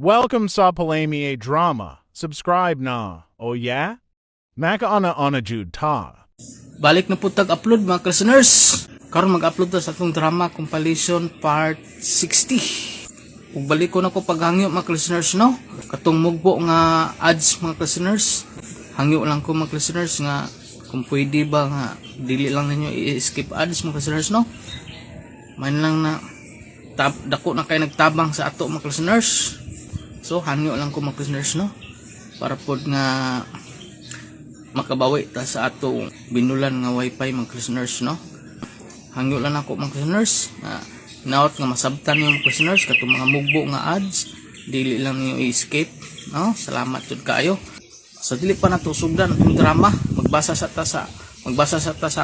Welcome sa Palamier Drama. Subscribe na. Oh yeah? Makaana ana jud ta. Balik na po tag-upload, mga listeners. Karon mag-upload ta sa atong drama compilation part 60. Ug balik ko na ko paghangyo, mga listeners, no. Katong mugbo nga ads, mga listeners. Hangyo lang ko, mga listeners, nga kung pwede ba nga dili lang ninyo i-skip ads, mga listeners, no. Man lang na dako na kay nagtabang sa ato, mga listeners. So hangyo lang ko, mga listeners, no. Para pod nga makabawi ta sa atong binulan nga wifi, mga listeners, no. Hangyo lang ako, mga listeners, nga naot nga masabtan niyo, mga listeners, katong mga mugbo nga ads dili lang niyo i-escape, no. Salamat jud kaayo. Sa dili pa nato sugdan atong drama, magbasa sa ta sa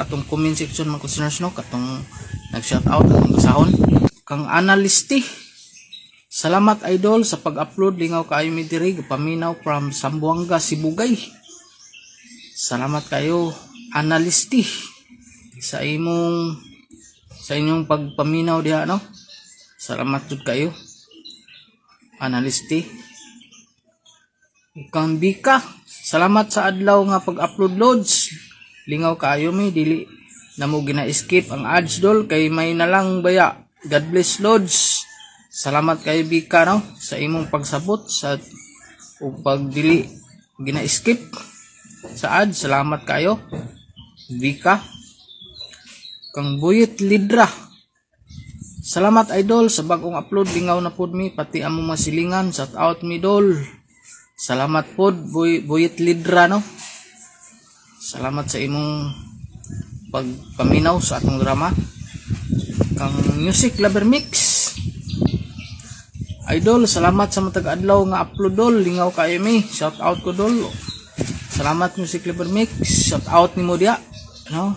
atong comment section, mga listeners, no. Katong nag shout out, atong basahon. Kang Analisti: "Salamat, idol, sa pag-upload. Lingaw kaayo mi diri, paminaw from Zamboanga, Sibugay." Salamat kayo, Analisti, sa inyong pagpaminaw diha, no. Salamat jud kayo, Analisti. Kang Bika: "Salamat sa adlaw nga pag-upload, lods. Lingaw kaayo mi, dili na mo gina-skip ang ads, dol, kay may nalang baya. God bless, lods." Salamat kay Bika, no, sa imong pagsabot sa ug pagdili gina-skip sa ads. Salamat kayo, Vika. Kang Buyit Lidra: "Salamat, idol, sa bagong upload. Lingaw na pod mi, pati amo masilingan. Shout out mi, dol." Salamat pod, Buyit Lidra, no. Salamat sa imong pagpaminaw sa atong drama. Kang Music Lover Mix: "Idol, salamat sa matag adlaw nga upload, dol. Lingaw kayo mi. Shout out ko, dol." Salamat, Music Lover Mix. Shout out nimo diya, no.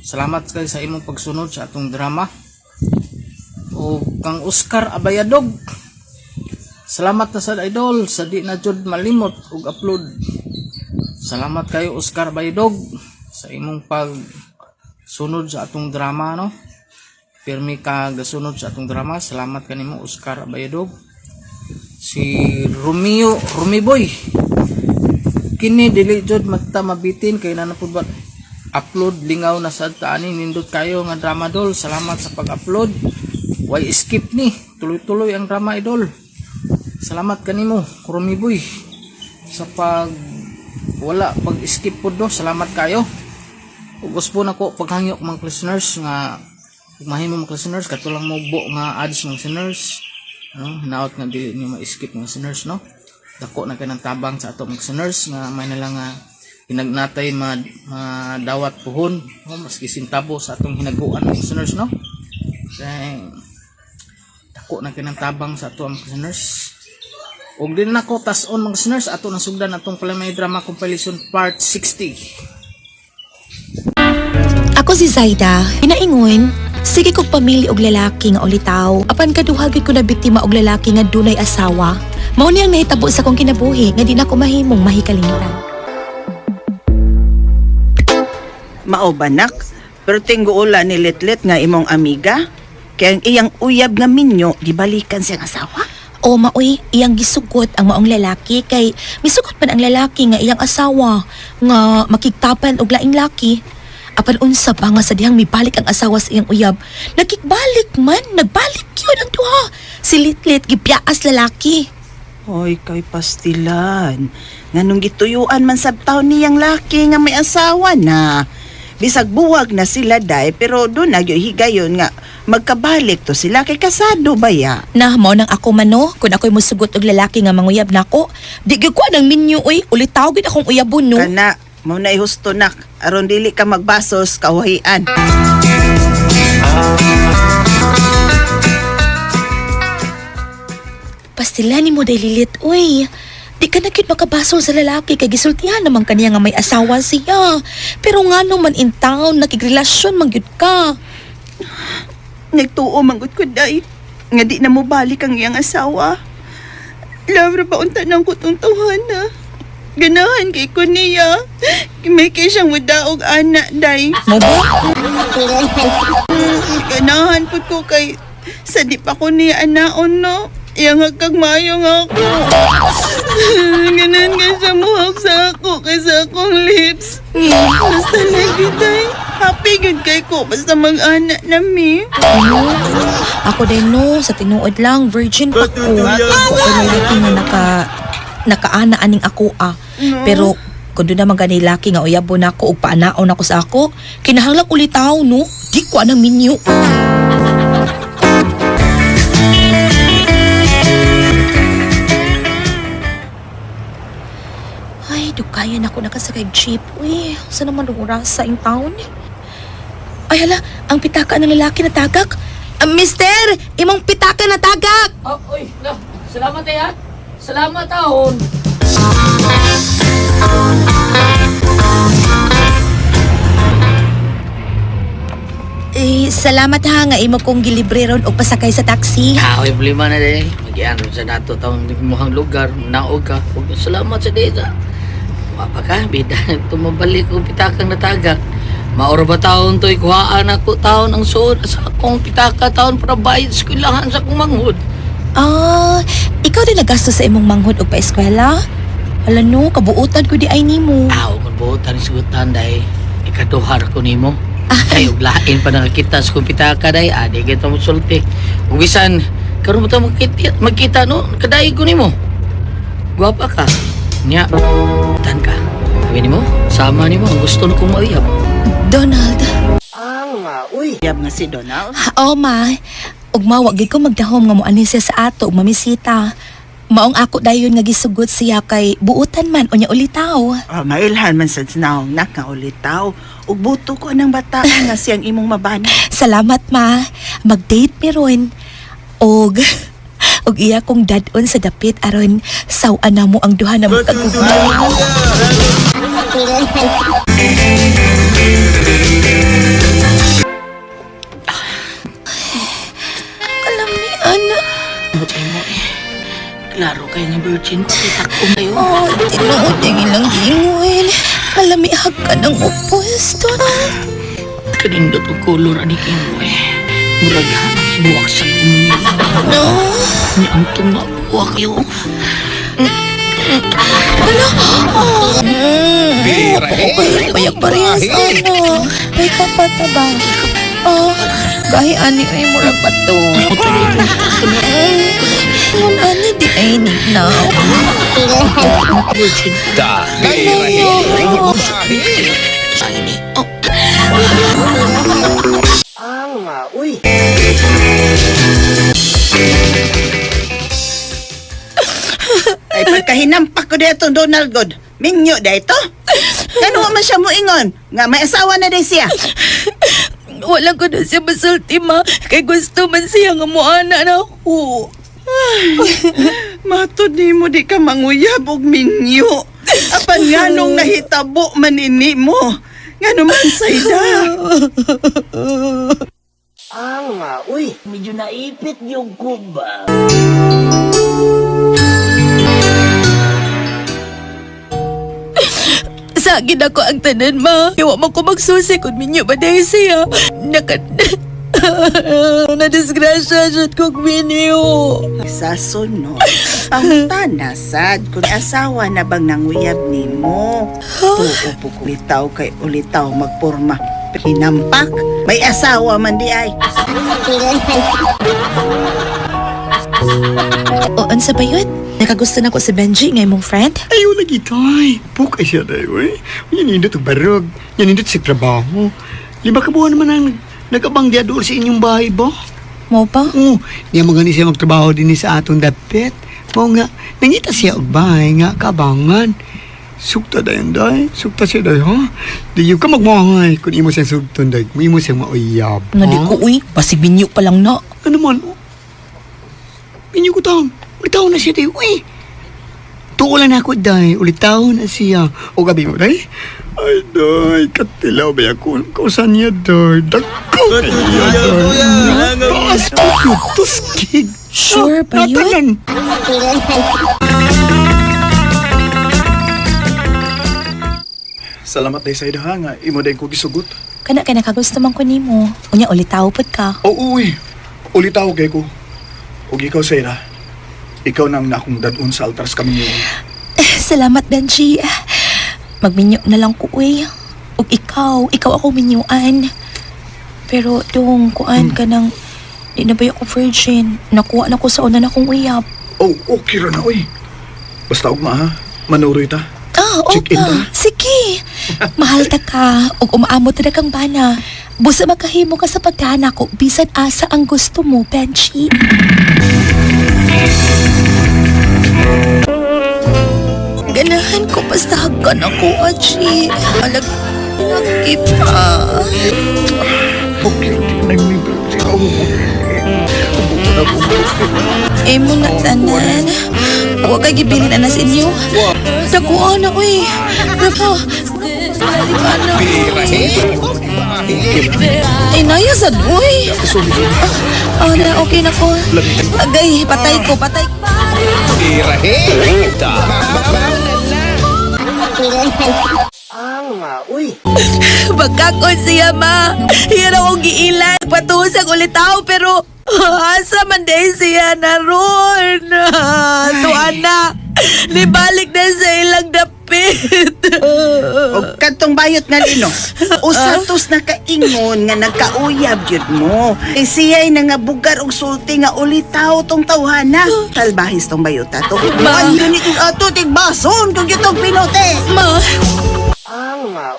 Salamat kay sa imong pagsunod sa atong drama. O kang Oscar Abayadog: "Salamat na sa idol sa di na jud malimot og upload." Salamat kayo, Oscar Abayadog, sa imong pag sunod sa atong drama, no. Pirmi ka gasunod sa atong drama. Salamat kanimo, Oscar Abayadog. Si Romeo Rumiboy: "Kini dili jud magta mabitin kay na pud ba upload. Lingaw na sad ta ani. Nindot kayo nga drama, dol. Salamat sa pag-upload. Why skip ni? Tuloy-tuloy ang drama, idol." Salamat kanimo, Rumiboy, sa pag wala pag skip pod, do. Salamat kayo. Ug po nako paghangyo, mga listeners, nga ug mahimo, mga listeners, kato lang mo nga ads, mga listeners, no. Hinaot nga dili niyo ma-skip, mga listeners, no. Dako na kay ng tabang sa ato, mga listeners, nga may na lang nga hinagnatay madawat puhon, no, maski sintabo sa atong hinaguan, mga listeners, no. Kay dako na kay ng tabang sa ato, mga listeners. Ug din nako tas-on, mga listeners, ato nang sugdan atong Palamay Drama Compilation part 60. Ako si Zaida. Pinaingon, sige kog pamili og lalaki nga ulitaw. Apan kaduha gyud ko na biktima og lalaki nga dunay asawa. Mao ni ang nahitabo sa akong kinabuhi nga di na ko mahimong mahikalimtan. Mao ba, nak? Pero tingguula ni Litlit nga imong amiga. Kaya ang iyang uyab nga minyo, gibalikan siyang asawa. O maoy iyang gisugot ang maong lalaki kay misugot man ang lalaki nga iyang asawa nga makigtapan og laing laki. Apan unsa pa nga sa dihang mibalik ang asawa sa iyang uyab, nakigbalik man, nagbalik yun ang duha. Si Litlit gipiaas lalaki. Hoy, kay pastilan. Nganong gituyuan man sabtaw niyang laki nga may asawa na. Bisag buwag na sila day, pero doon na higayon nga magkabalik to sila kay kasado ba ya? Na mao nang ako man, no, kung ako'y musugot og lalaki nga manguyab nako, di gyud ko nang minyo oy, ulitaw gyud akong uyabon, no. Kana, mao na husto, nak, aron dili ka magbasos kawahian. Pastilan ni mo day, Lilit, uy. Di ka na gyud makabasol sa lalaki kay gisultihan naman kaniya nga may asawa siya. Pero ngano man in town nakigrelasyon man gyud ka? Nagtuo man gud ko day nga di na mo balik ang iyang asawa. Love ra ba unta nang kutong tawhana. Ganahan kay ko niya. May kay siyang mudaog ana day. Mo ba? Ganahan pud ko kay sa di pa ko niya anaon, no. Iyang kag maayo nga ako. Ganan ka siya muhak sa ako kaysa akong lips. Basta lagi tay. Happy gud kay ko basta mag-ana na mi. Ano? Ako din no, sa tinuod lang, virgin pa ko. Ako laki nga nakaana aning ako ah. Pero kung doon naman gani laki nga uyabo na ako ug paanaon ako sa ako, kinahanglan ulitaw no. Di ko anang minyo. Ay, dukayan ako nakasakay jeep. Uy, sa naman ang oras sa in town? Ay hala, ang pitaka ng lalaki na tagak. Ah, mister, imong pitaka na tagak. Oh, uy, la, salamat eh ha. Salamat ahon. Eh, salamat ha nga imo kong gilibre ron og pasakay sa taxi. Ah, oy, problema na din. Magian sa nato taong muhang lugar, naog ka. Ug salamat sa dita. Wapa ka, bida tumabalik og pitakang natagak. Mauro ba taon to'y kuhaan ako taon ang suod sa akong pitaka taon para bayad sa eskwelahan sa akong manghod. Ah, ikaw din nagasto sa imong manghod og paeskwela? Hala no, kabuotan ko di ay nimo. Aw, kung buotan sugutan day, ikaduhar ko nimo. Ay, ug lain pa nakakita sa akong pitaka day, adi kita mo sulti. Ug bisan karon mo ta magkita, magkita no, kadaig ko nimo. Gwapa ka. Nya, tan ka. Sabi nimo, sama nimo ang gusto na kong mauyab. Donald. Yab nga si Donald. Oo ma, ug mawa gid ko magdahom nga moani siya sa ato ug mamisita. Maong ako dayon nga gisugot siya kay buutan man unya ulitaw. Oh, mailhan man sa naong nak nga ulitaw. Ug buto ko ng bata nga siyang imong mabana. Salamat ma. Mag-date mi ron. Og og iya kong dad-on sa dapit aron saw-an na mo ang duha na mo kagugma. Kalamian. Butay mo eh. Klaro kayo ng virgin ko, kita ko ngayon. Oh, tinuod ang ilang gingon. Kalamihag ka ng upos, Donald. Kanindot og kolor ani kimo eh. Murag buwak sa ummi. No. Ni ang tunga buwak yo. Hala! Oh. Mm. Payak parehas, ano. May kapata ba? Oh, gahi ani ay murag bato. Ngun ani di ay ni na. Virgin. Ano? Oh. Ay pagkahinampak ko dito Donald God. Minyo da ito. Kano man siya moingon nga may asawa na day siya. Wala ko na siya masulti ma. Kay gusto man siya nga muana na ako. Matod nimo di ka manguyab og minyo. Apan nganong nahitabo man ini mo? Ngano man sayda? Medyo naipit yung kuba. Sa akin ako ang tanan, ma. Iwa mo ko magsusi kung minyo ba dahil siya. Naka... Nadisgrasya siya kong minyo. Sa sunod, pangutana sad kung asawa na bang nanguyab nimo. Tuo po ko ulitaw kay ulitaw magporma. Hinampak, may asawa man di ay. O, unsa ba yun? Nakagusto na ko si Benji nga imong friend? Ayaw lagi tay. Puk ay siya tayo eh. Yan nindot og barog. Yan nindot sa trabaho. Lima ka buwan naman ang nag-abang diya doon sa inyong bahay ba? Mo pa? Oo, niya mga ni siya magtrabaho din ni sa atong dapit. Mao nga, nangita siya og bahay nga kabangan. Sukta dayon day, sukta siya day ha. Di yung ka magmahay kung imo siyang sugton day, imo siyang mauyab. Nga di ha? ko, uy. Basig minyo pa lang na. Ano man? Inyo ko taon. Ulitaw na siya day. Uy! Tuulan ako day. Ulitaw na siya. O gabi mo day. Ay day, katilaw ba ako? Kausan niya day. Dako kaya day. Taas ko yun. Tuskig. Sure ba yun? Natanan. Salamat day sa ha nga imo day ko gisugot. Kana kay nakagusto man ko nimo. Unya ulitaw pud ka. Oo, uy. Ulitaw kay ko. Ug ikaw Saida. Ikaw na ang nakong dadun sa altar sa kami. Salamat, Benji. Magminyo na lang ko, uy. Ug ikaw, ikaw ako minyuan. Pero dong, kuan ka ng... Di na ba ako virgin? Nakuha na ko sa una na akong uyab. Oh, okay ra na, uy. Basta ugma ha. Manuroy ta. Ah, Check in opa. ta. Sige. Mahal ta ka. Ug umaamot na kang bana. Busa makahimo ka sa pagkana ko. Bisan asa ang gusto mo, Benji. Ganahan ko basta hagkan ako, Aji. Alag, lagi pa. Okay ra di na yung Oh. Na ko. Imo na tanan. Huwag kay gibilin na sa inyo. Dakuan na, uy. Nako. Ano? Ay, naya sad, uy. Ah, na, okay na ko. Agay, patay ko, patay ko. Bagkakon siya, ma. Iyan akong giilan. Patuhos ang ulitaw, pero asa man day siya na ron. Tuan na. Nibalik na sa ilang dapit. Og kadtong bayot nga lino. Usa tos nakaingon nga nagkauyab gyud mo. Kay siya'y nangabugar og sulti nga ulitaw tong tawhana. Talbahis tong bayot ato. Ma. An gani kong ato tigbason kung gitong pinote. Ma,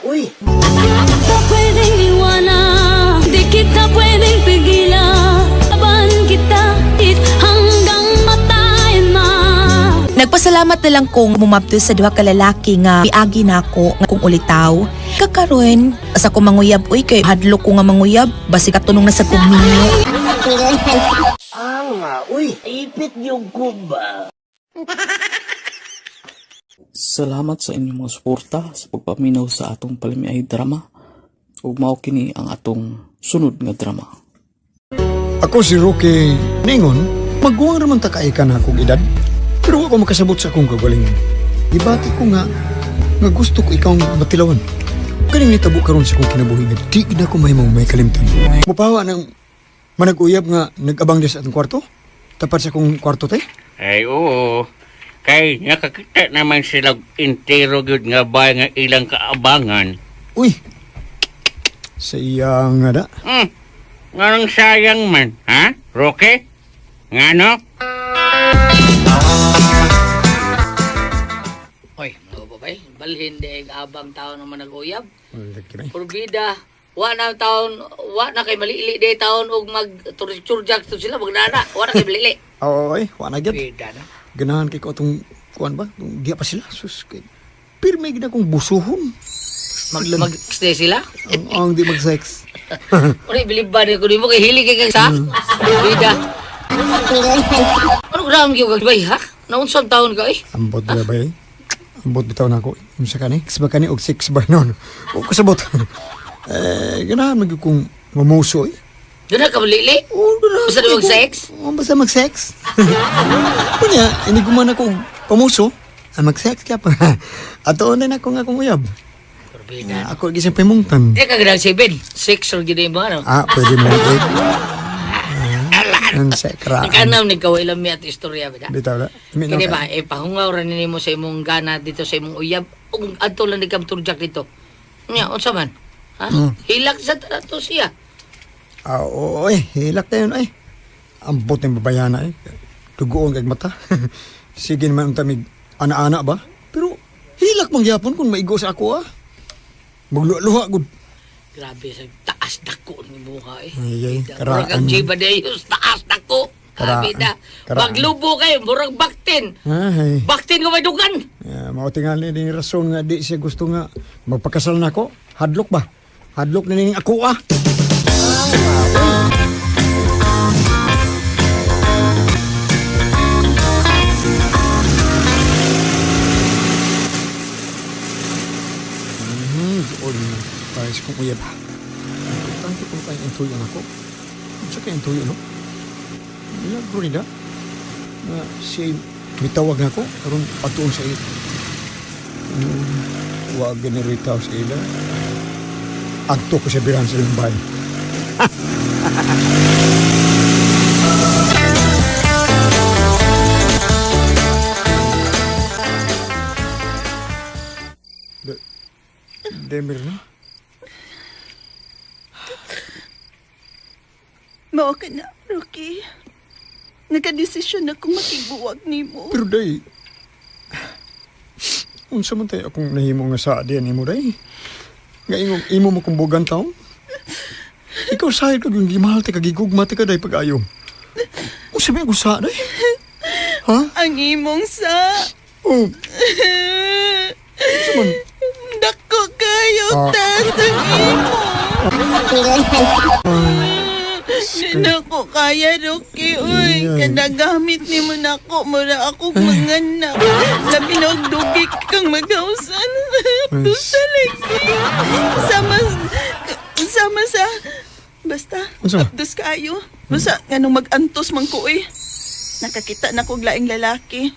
Kita pwedeng iwanan, di kita pwedeng pigilan. Laban kita it hanggang matayan na. Nagpasalamat na lang kong mumabdo sa duha ka lalaki nga miagi nako nga kung ulitaw. Kakaron sa ko manguyab uy kay hadlok ko nga manguyab basi katunong na sa kong minyo. Salamat sa inyong mga suporta sa pagpaminaw sa atong palamiay drama. Ug mao kini ang atong sunod nga drama. Ako si Roque Ningon, maguwang raman ta kay ka na akong edad. Pero ako makasabot sa akong kagalingon. Ibati ko nga, nga gusto ko ikaw matilawan. Kaning nitabo karon sa akong kinabuhi nga di na ko mahimong may kalimtan. Mupawa ng manag-uyab nga nag-abang di sa atong kwarto? Tapat sa akong kwarto te? Ay, oo. Kay nakakita naman sila og entero gyud nga bay nga ilang kaabangan. Uy! Sa iya nga da. Nganong sayang man, ha? Roque? Ngano? Hoy, mga babay, balhin di abang taon naman nag-uyab. Lagi na eh. Purbida, wa na taon, wa na kay malili di taon og mag turjak to sila magnana, wa na kay malili. Oo, ay, wa na gyud. Bida na. Ganahan kay ko atong kuan ba? Tung Diya pa sila. Sus, kay pirmi gid akong busuhon. Mag mag stay sila. Ang di mag-sex. Uri bilib ba ni ko nimo kay hili kay kag sa? Bida. Ano gram gyud kag bay ha? Naunsang taon ka eh? Ambot ba ba eh? Ambot bitaw na ako. Unsa ka ni? Six ba kani og six ba noon? O kasabot. Eh, ganahan man gyud kong mamuso eh. Doon na ka malili? Oh, ganahan Basta gyud di mag-sex? Oh, basta mag-sex. Kunya, ini guman ako og pamuso. Ah, mag-sex ka pa. Ato na ako nga akong uyab. Purbida. Ah, ako gising pimungtan. Di ka ganang 7, 6 or gid mo ano. Ah, pwede mo eight. Ang sekra. Nagkanam ni kaway lami at istorya ba? Bitaw na. Kini ba, eh, pahungaw ra nimo sa imong gana dito sa imong uyab. Ug adto lang di kam turjak dito. Nya, unsa man? Ha? Hilak sa to siya. Ah, oo, eh. Hilak na yun, ay. Ambot ng babayana, eh. Dugoon kag mata. Sige naman ang tamig ana-ana ba? Pero hilak mang gyapon kung maigo sa ako, ah. Magluha-luha, gud. Grabe sa taas dako ni buha eh. Ay, ay, Murag karaan. ang jiba deus, taas dako. Karaan. Grabe na. Karaan. Maglubo kayo, murag baktin. Ay, Baktin ko may dugan. yeah, mao tingali ni rason nga di siya gusto nga magpakasal na ako. Hadlok ba? Hadlok na ning ako, ah. Doon na para sa kong uyab. Importante kung kayong intuyo na ako. Unsa kayong intuyo, no? Milagro nila. Na siya mitawag na ako karon patuon sa ila. Wa generate sa ila. Adto ko sa birahan sa ilang bahay. Mirna. Mao ka na, Rocky. Nagkadesisyon na kong makigbuwag nimo. Pero day, unsa man tay akong nahimo nga sa diyan nimo day? Nga imo, imo mo kong bugan taon? Ikaw sahil kag yung gimahal ti kagigugma ti ka day pag-ayo. Unsa may akong sa day? Ha? Ang imong sa... Oh, unsa man? Dako kayo, Ah. tas ang imo. Di na ko kaya, Rocky. Uy, Ay. kada gamit ni mo na ako, mura ako manganak. Labi na og dugi kang maghausan. Dusa lagi. Sama, sama sa, basta, Unsa? abdos kayo. Basta, nganong mag-antos man ko, uy. Nakakita na kog laing lalaki.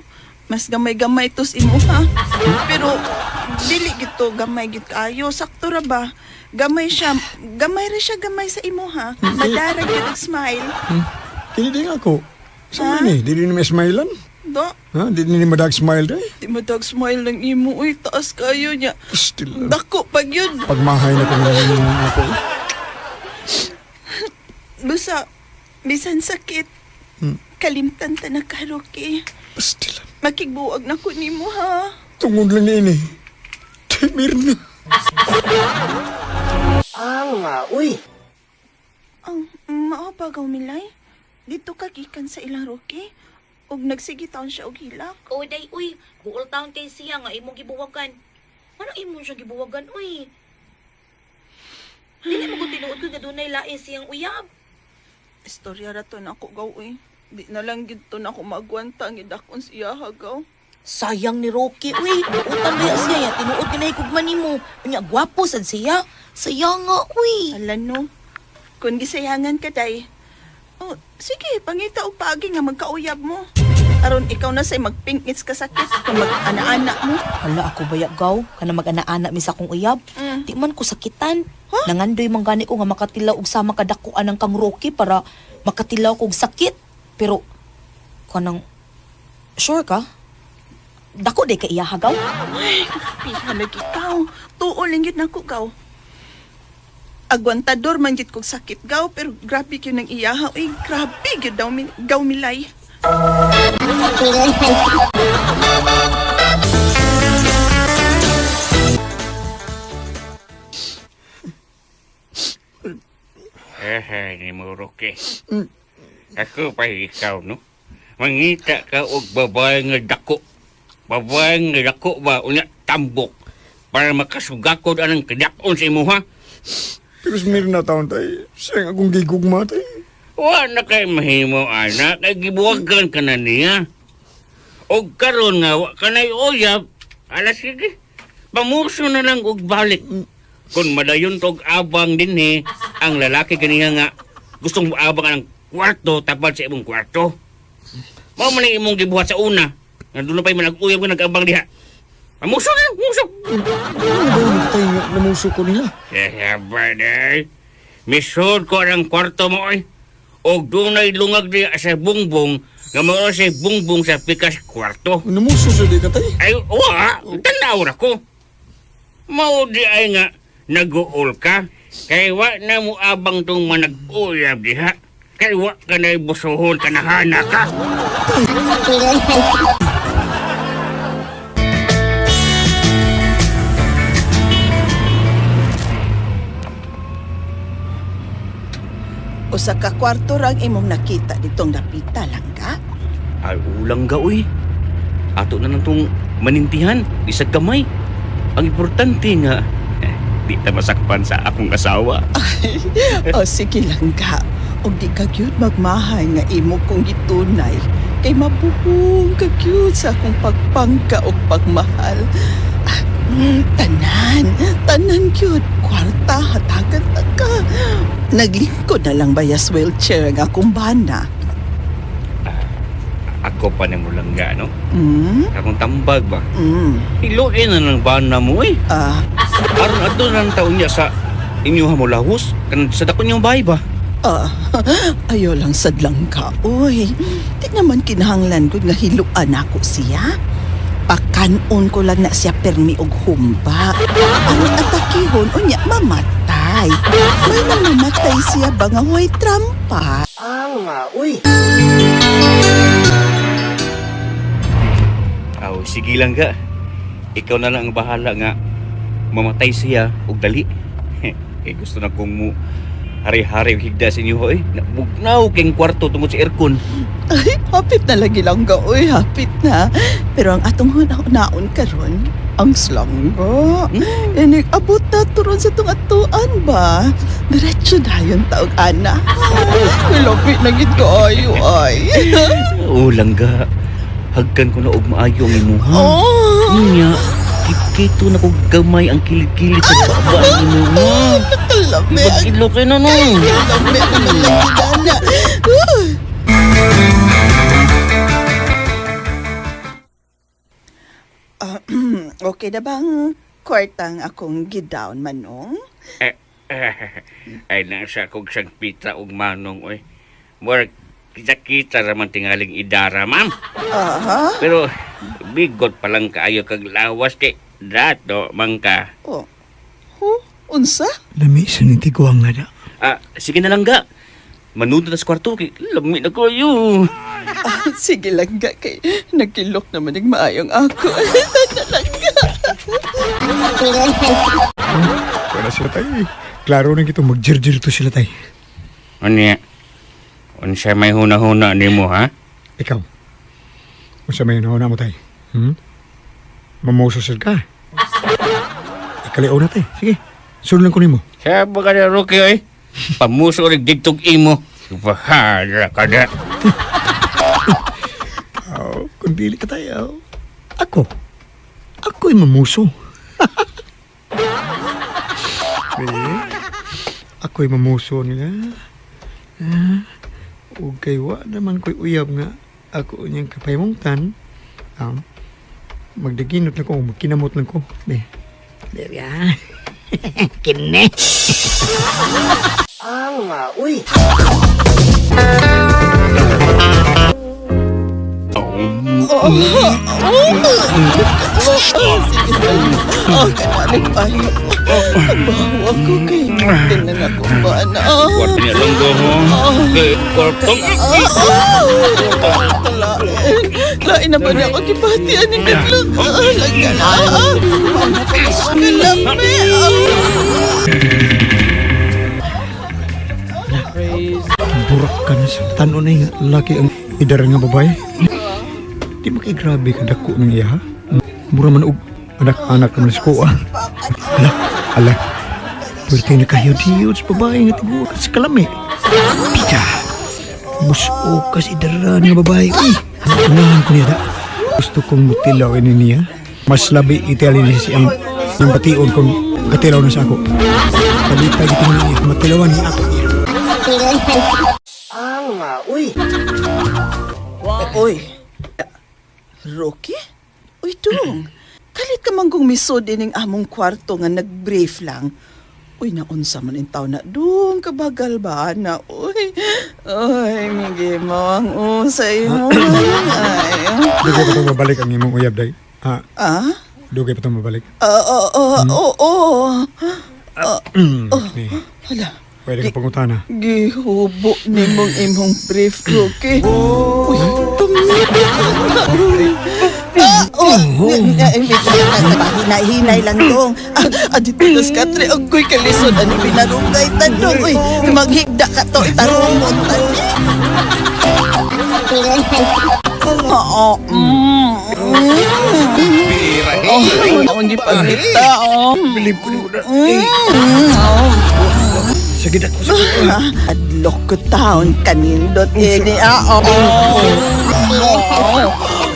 Mas gamay-gamay tos imo ha. Pero dili gito gamay gid kaayo sakto ra ba? Gamay siya, gamay ra siya gamay sa imo ha. Madara gyud og smile. Dili din ako. Sa man ni, dili ni may smilean. Do, Ha? Dili ni madag smile day. di mo dag smile ng imo uy, taas kayo niya. Still, Dako pag yun. pagmahay na kung ako. Busa, bisan sakit. Kalimtan ta na ka, Rocky. Still, Makigbuwag na ko nimo ha. tungod lang ni ini. Mirna. Ang mao pa gaw milay. Dito ka gikan sa ilang Rocky. Og nagsige taon siya og hilak. O day uy, buol taon kay siya nga imong gibuwagan. Ano imong siya gibuwagan uy? Dili mo ko tinuod ko nga dunay lain siyang uyab. Istorya ra to na ako gaw eh. Di na lang gid to na ako magwanta ang gidakon siya hagaw. Sayang ni Rocky, uy. Utang ba siya ya? Tinuod ka na higugma nimo. Unya, gwapo sad siya. Sayang nga, uy. Ala no. Kung gisayangan ka day. Oh, sige, pangita og paagi nga magkauyab mo. Aron ikaw na say magpingits ka sakit kung mag-ana-ana mo. Hala, ako ba gaw? Kana mag-ana-ana mi sa akong uyab. Mm. Di man ko sakitan. Nangandoy man gani ko nga makatilaw og sama kadakuan ang kang Rocky para makatilaw kog sakit. Pero, kanang, sure ka? Dako day ka iya hagaw? Piha lagi ikaw. Tuo lang yun ako gaw. Agwantador man gid kog sakit gaw pero grabe gyud nang iyaha. Uy, grabe gyud daw mi, gaw milay. Eh, ni mo, Rocky. Ako pa ikaw, no? Mangita ka og babae nga dako. Babae nga dako ba? Unya, tambok. Para makasugakod anang kadakon sa imo, ha? Pero sa Mirna taon tay, siya ang akong gigugma tay. Wa na kay mahimo, anak. Ay, gibuwagan ka na niya. Og karon nga, wa ka na'y uyab. Ala, sige. Pamuso na lang og balik. Kung madayon tog abang dinhi, ang lalaki kaniya nga gustong abang ang kwarto tapad sa imong kwarto. Mao man ang imong gibuhat sa una. Nga doon pa'y manag-uyab nga nag-abang diha. Pamuso na, muso. Ano ba yung tay nga namuso ko nila? Eh, day. Misod ko ang kwarto mo ay. Og dunay lungag diha sa bungbong nga mao sa bungbong sa pikas kwarto. Namuso sa di ka tay? Ay, wa, tanaw ra ko. Mao di ay nga nag-uol ka. Kay wa na mo abang tong manag-uyab diha. Kay wa ka na busuhon ka nahana ka. Usa ka kwarto ra ang imong nakita ditong dapita lang ka. Ay, ulang ga, uy. Ato na lang tong manintihan, bisag gamay. Ang importante nga, eh, di ta masakpan sa akong asawa. O sige lang ka. Og di ka gyud magmahay nga imo kong gitunay. Kay mabuhong ka gyud sa akong pagpangka og pagmahal. Ah, tanan, tanan gyud. Kwarta, hatagan ta ka. Naglingkod na lang bayas wheelchair ang akong bana. Ako pa na mo lang ga, no? Mm, Akong tambag ba? mm. Iluin na lang ba na mo, eh? Ah, Aron ato na lang taon niya sa inyuha mo lahos. Kan sa dakon niyong bahay ba? ah, ayaw lang sadlang ka, oy. Di naman kinahanglan ko nga hiluan ako siya. Pakanon ko lang na siya permi og humba. Aron atakihon unya mamatay. May nang mamatay siya ba nga way trampa? Aw, sige lang ga. Ikaw na lang ang bahala nga mamatay siya og dali. Eh gusto na kong mo hari-hari og higda sa inyo hoy. Nabugnaw king kwarto tungod sa aircon. Ay, hapit na lagi lang ga, uy, hapit na. Pero ang atong hunaon karon, ang slangga. Mm. abot na turon sa tong atuan ba? Diretso dayon taog ana. Kulapit na gid kaayo ay. Oo lang ga. Hagkan ko na og maayo ang imuha. Oh, Unya, kito na kog gamay ang kilid-kilid sa baba ang imuha. kalami ang Ibag-ilo kayo na no. kalami naman lagi dana. Ah, okay na bang kwartang akong gidown manong? Eh, ay nasa kog sang pita og manong oy. Murag kita-kita raman tingaling idara, ma'am. Aha. Pero bigot pa lang kaayo kag lawas kay dato man ka. Oh. Huh? Unsa? Lami sa nitiguang nga na. Ah, sige na lang ga. Manudo na sa kwarto kay lami na kayo. Ah, sige lang ga kay nagkilok naman ng maayong ako. Tanda lang ga. Wala sila tay. Klaro na gito, magjirjir to sila tay. Unya. Unsa may huna-huna nimo ha? Ikaw, unsa may nauna mo tay? Hmm? Mamuso sila ka. Ikaliaw na tay. Sige, sunod lang ko nimo. Sabi ka na Rocky oy. Pamuso rin digtog imo. Bahala ka na. Oh, kung dili ka tayo. Ako. Ako'y mamuso. eh, ako'y mamuso nila. Ah, ug kay wa naman ko'y uyab nga ako niyang kapayamungtan. Magdaginot lang ko, magkinamot lang ko. Be. There ya. Kine. Oh, kanalik payo. Ang bawa ko kay tingnan ako ba na. Kwarto niya lang go ho. Kay kwarto. Lain. Lain na ba niya ako gibatian ni Kadlok? Langga na. Kalami. Burak ka na sa tano na yung laki ang idara nga babae. Di mo kay grabe ka dako ng iya ha? Mura man og anak-anak naman sa kuha. Ala, ala. Pwerte na kayo diyo sa babae nga tibuok sa kalami. Pita, buso ka sa idara nga babae. Uy, unahan ko niya da. Gusto kong mutilaw ini niya. Mas labi itali niya siyang yung bation kung katilaw na sa ako. Palipay dito niya, matilawan niya ako niya. Uy. Rocky? Uy, dong. Kalit ka man kung misod ining among kwarto nga nag-brief lang. Uy, naunsa man in taon na dong, kabagal ba na? Uy, ay, migi mo ang usay mo. Ay, Dugay pa itong mabalik ang imong uyab, day. Ah, ah? dugay pa itong mabalik. Oo, oo, oo. Ni, Hala, pwede ka pangutana. gihubo ni mong imong brief, Rocky. Uy, tumibig na. Ah, oh, hinay-hinay lang dong. Ah, dito na katre, agoy kalisod, ano pinarugay tanong. Uy, maghigda ka to, itarong mo tani. Oo, mm. Oh, akong gipangita, oh. Bilib ko na. Mm, oh. Sige na ko sa Adlok ko taon kanindot ini ah oo.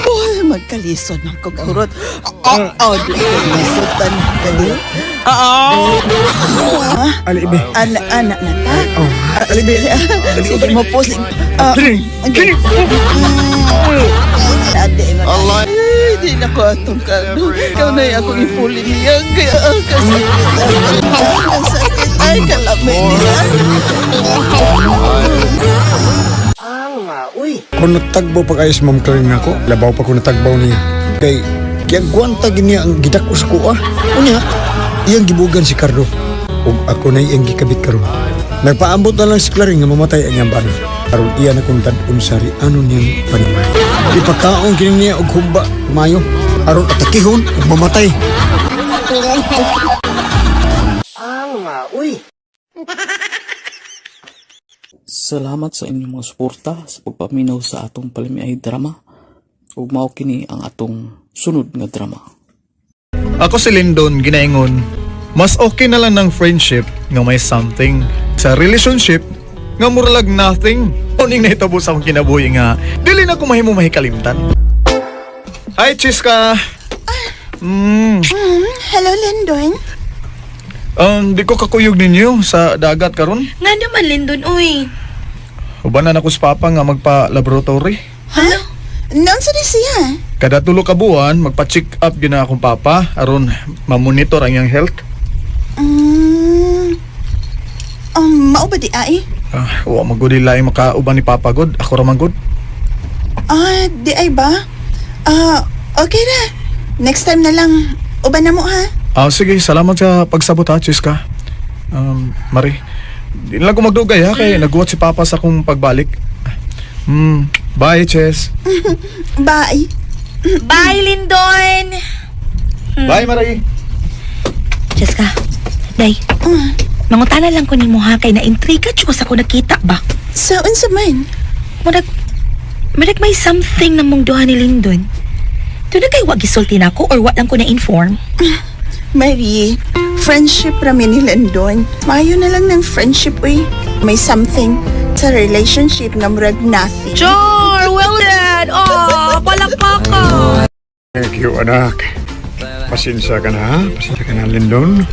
Uy, magkalisod ng kugurot. Oo, oh, di ko masutan kali. Oo. Ali, ibe. Ana, ana na ta. Oh, ali, ibe. Sige mo po. Sige. Ah, Kini, kini. Ate, Allah. Ay, di na ko atong kano. Ikaw na yung akong ipuli niya. Kaya ang kasakit. Ang sakit. Ay, kalamay niya. Kung natagbaw pa kayo sa Ma'am Claire nako, labaw pa ko natagbaw niya. Kay, Giagwanta gini ang gidak-os ko ah. Unya, iyang gibugan si Carlo. Ug ako na iyang gikabit karon. Nagpaambot na lang si Claring nga mamatay ang iyang bana. Aron iya na kong tad-on sa ano niyang panimay. Ipakaon kini niya og humba mayo. Aron atakihon ug mamatay. Salamat sa inyong mga suporta sa pagpaminaw sa atong palamiay drama. Ug mao kini ang atong sunod nga drama. Ako si Lindon, ginaingon, mas okay na lang ng friendship nga may something sa relationship nga muralag nothing. Uning nahitabo sa akong kinabuhi nga dili na ko mahimo mahikalimtan. Hi, Chiska! Hello, Lindon. Di ko kakuyog ninyo sa dagat karon. Nga naman, Lindon, uy. Uban na nako sa papa nga magpa-laboratory. Ha? Noon sa siya. Kada tulo ka buwan, magpa-check up gyud na akong papa aron mamonitor ang iyang health. Mao ba di ay? Ah, wa magud laing makauban ni papa god. Ako ra man gud. Ah, di ay ba? Ah, okay na. Next time na lang. Uban na mo ha. Ah, sige, salamat sa pagsabot ha, Chiska. Mari, di na lang ko magdugay ha, kay naguwat si Papa sa akong pagbalik. Bye, Ches. Bye. Bye, Lindon! Bye, Mari. Jessica, day. Mangutana lang ko nimo ha kay na-intriga jud ko sa ko nakita ba. Sa unsa man? Murag murag may something na mong duha ni Lindon. Doon na kay wa gisulti nako or wa lang ko na-inform. Marie, friendship rami ni Lindon. Mayo na lang ng friendship, uy. May something sa relationship nga murag nothing. Char! Well done! Oh, palakpakan! Thank you, anak. Pasensya ka na, ha? Pasensya ka na, Lindon.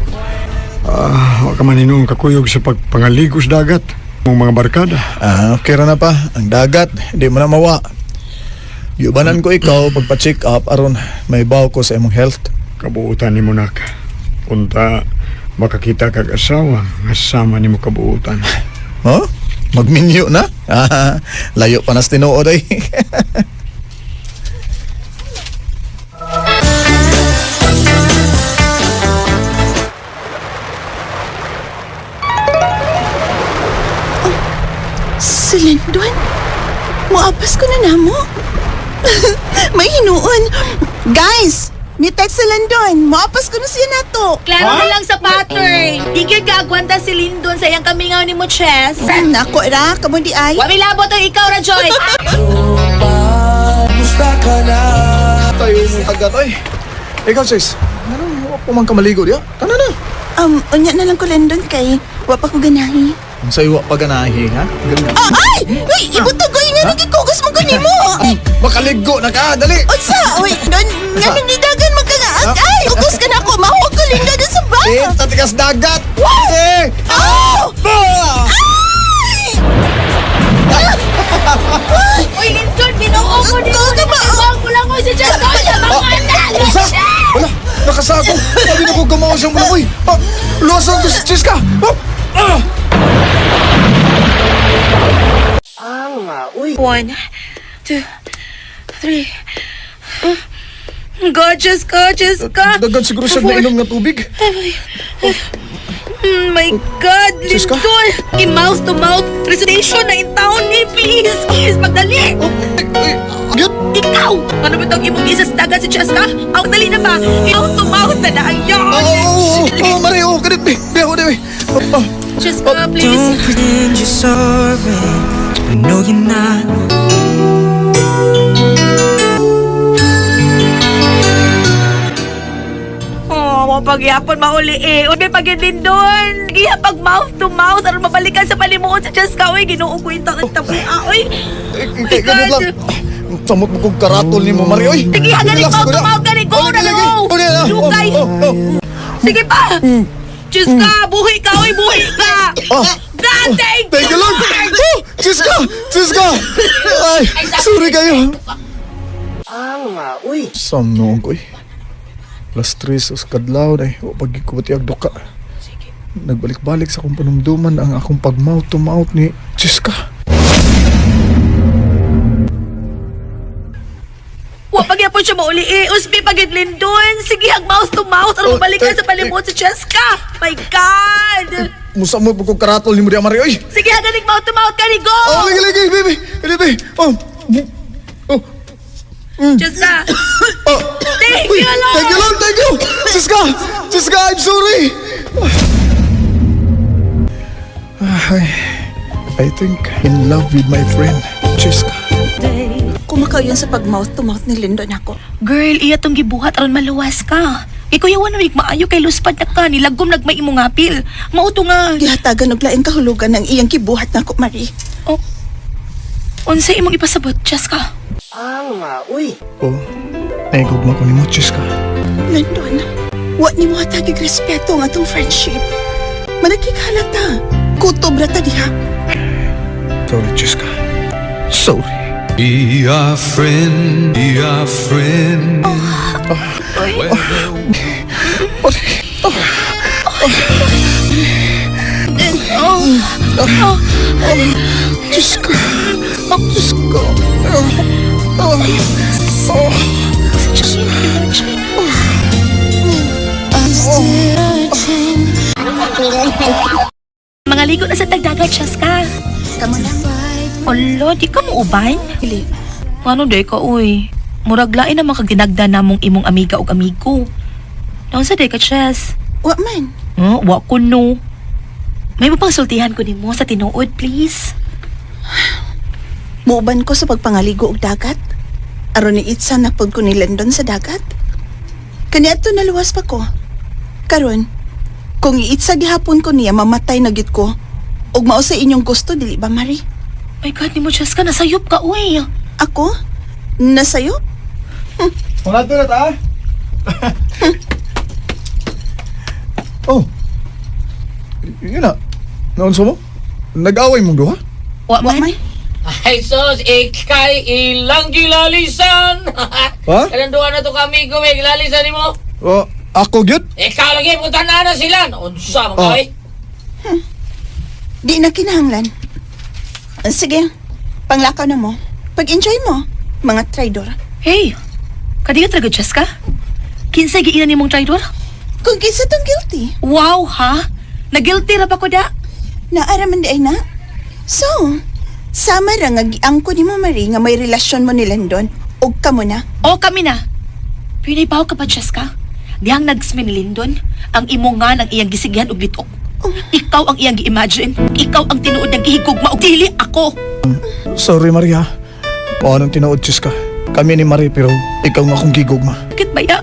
Ah, wa ka man hinuong kakuyog sa pagpangaligos dagat. Mong mga barkada. Ah, okay ra na pa. Ang dagat, di mo na mawa. Yubanan ko ikaw pagpa-check up aron may baw ko sa imong health. Kabuutan ni mo, nak. Unta, makakita kag asawa nga sama nimo kabuutan. Huh? Magminyo na? Ah, layo pa nas tinuod ay. Si Lindon? Muapas ko na namo. May hinuon. Guys, may text si Lindon. Muapas ko na siya nato. Klaro na lang sa pattern. Di gyud kaagwanta si Lindon sa iyang kamingaw ni mo, Chess. Nako ra, kamo di ay. Wa may labot ang ikaw ra, Joy. Tayo mo dagat ay. Ikaw, Ches. Ano, wa pa man ka maligo diya? Tana na. Unya na lang ko Lindon kay wa pa ko ganahi. Ang sayo wa pa ganahi, ha? Ganun. Ah, ay! Uy, ibutugoy nga nagikugas mo ganimo. Makaligo na ka, dali! Unsa? Uy, don nga nang didagan magkagaag. Ay, ugos ka na ako. Mahuwag ko Lindon dun sa ba. Eh, tatikas dagat! Eh! Oh! Ah! Ay! Uy, Lindon, ginoo ko Go ka ba? Ko lang ko si Chess. Unsa? Wala, nakasako. Sabi na ko gamaw siyang buloy. Ah, luwasan to si Chiska. Ah! Ah! One, two, three. Gorgeous, gorgeous ka. Dagan siguro siya nainom nga tubig. Oh my God, Jessica? Lindon! I-mouth to mouth recitation na in town ni please. Please, magdali. Gyud! Ikaw! Ano ba itong imong isa sa dagat si Cheska? Ang dali na ba? Mouth to mouth na na. Ayun! Oo, oo, oo, Mari, oo, ganit, be. Be, ako, be. Oh, Cheska, please. Pretend you're sorry. I know you're not. Oh, mo pagyapon mauli eh. Uy, pag Lindon. Giya pag mouth to mouth aron mabalikan sa palimuot sa Cheska. Uy, Ginoo ko yung tangit tabuha. Uy. eh, eh, ganit lang. Samot mo kong karatol ni mo, Mari, oy. Sige, hanggang Relax mouth ko to na. mouth gani go Oh, na lagi, go. Oh, na. Oh, Lugay. oh, oh. Sige pa. Cheska, buhi ka, uy, buhi ka. Ah. God, thank Thank you, Lord. Oh, Chiska! Chiska! Ay, sorry kayo. Sam noong ko eh. Las 3 sa kadlaw ay pag ikubati duka. Nagbalik-balik sa akong panumduman ang akong pag mouth to mouth ni Chiska. Wa pagyapon ko siya mauli eh. Usbi pagid Lindon. Sige, hag mouth to mouth. Aron Oh, mabalik ka eh, sa palimot si Cheska. My God! Musa mo pag karatol ni mo diya, Mari. Oy! Sige, hagaling mouth to mouth ka ni go! Oh, lagi, lagi, baby! Baby! Oh! Oh! Cheska! Oh! Thank Uy, you, Lord! Thank you, Lord! Thank you! Siska! Siska, I'm sorry! Ay, I think in love with my friend, Cheska. Kumakaw yun sa pag mouth to mouth ni Lindon ako. Girl, iya tong gibuhat aron maluwas ka. Ikuyawan na maayo kay luspad na ka, nilagom nagmay imong apil. Mauto nga. Gihatagan og laing kahulugan ang iyang gibuhat nako, Marie. Oh. Unsa imong ipasabot, Cheska? Oh, naigugma ko ni mo, Cheska. Lindon, wa nimo hatagig respeto ang atong friendship. Managkikhalata. Kutob ra ta diha. Sorry, Cheska. Sorry. Be our friend, be our friend. Oh, Cheska. Cheska. Oh. Oh. Mga ligo na sa tagdagat, Cheska. Kamo na. Olo, di ka mo uban? Dili. Ano day ka, uy? Murag lain naman kag dinagda namong imong amiga og amigo. Naunsa day ka, Chess? Wa man. Huh? Wa ko no. May mapangsultihan ko nimo sa tinuod, please. Muuban ko sa pagpangaligo og dagat. Aron ni Itza na pud ko ni Lindon sa dagat. Kaniadto naluwas pa ko. Karon, kung iitsa gihapon ko niya, mamatay na gyud ko. Ug mao sa inyong gusto, dili ba, Marie? My God, nimo Cheska, nasayop ka, uy. Ako? Nasayo? Wala to na ta. Oh. Yun na. Naunsa mo? Nag-away mong duha? Wa Wa man. man. Ay sus, ikay ilang gilalisan. Ha? Kanang duha na to kami ko, may gilalisan nimo. Oh, ako gyud? Ikaw lagi punta na na sila. Unsa man Oh. kay? Di na kinahanglan. Sige, panglakaw na mo. Pag-enjoy mo, mga traidor. Hey, kadiyo talaga, Cheska? Kinsay giinan nimong traidor? Kung kinsa tong guilty, Wow, ha? Nagilty ra ba ko da? naara man di ay na. So, sama ra nga giangko nimo Marie nga may relasyon mo ni Landon ug kamo na. O kami na. Pero naibaw ka ba, Cheska? Dihang nagsmi ni Lindon, ang imo nga ng iyang gisigyan og litok. Ikaw ang iyang gi-imagine. Ikaw ang tinuod ng gihigugma og dili ako. Sorry, Maria. O anong tinuod, Cheska? Kami ni Marie pero ikaw nga akong gigugma. Bakit ba ya?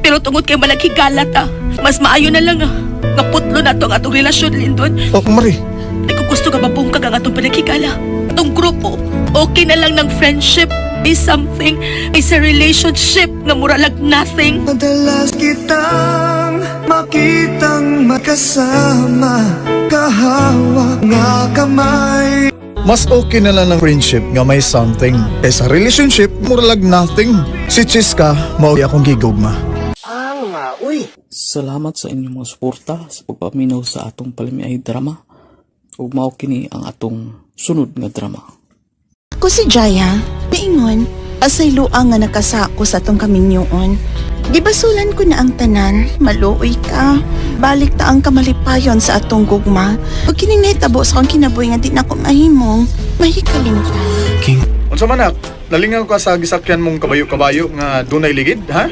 Pero tungod kay malaghigala ta, mas maayo na lang ah. Nga putlo na to ang atong relasyon, Lindon. Oh, Marie. Ay kung gusto ka mabungkag ang atong panaghigala. Atong grupo, okay na lang ng friendship is something, is a relationship nga muralag nothing. Madalas kitang makitang magkasama, kahawak nga kamay. Mas okay na lang ng friendship nga may something. Kaysa relationship, muralag nothing. Si Cheska, mao akong gigugma. Salamat sa inyong mga suporta sa pagpaminaw sa atong palamiay drama. Ug mao kini ang atong sunod nga drama. Ako si Jaya, niingon, asay luang nga nakasako sa atong kaminyoon. Gibasulan ko na ang tanan, maluoy ka. Balik ta ang kamalipayon sa atong gugma. Ug kining nahitabo sa akong kinabuhi nga di na ko mahimong, mahikalimtan. Unsa man nak? Nalingaw ka sa gisakyan mong kabayo-kabayo nga dunay ligid, ha?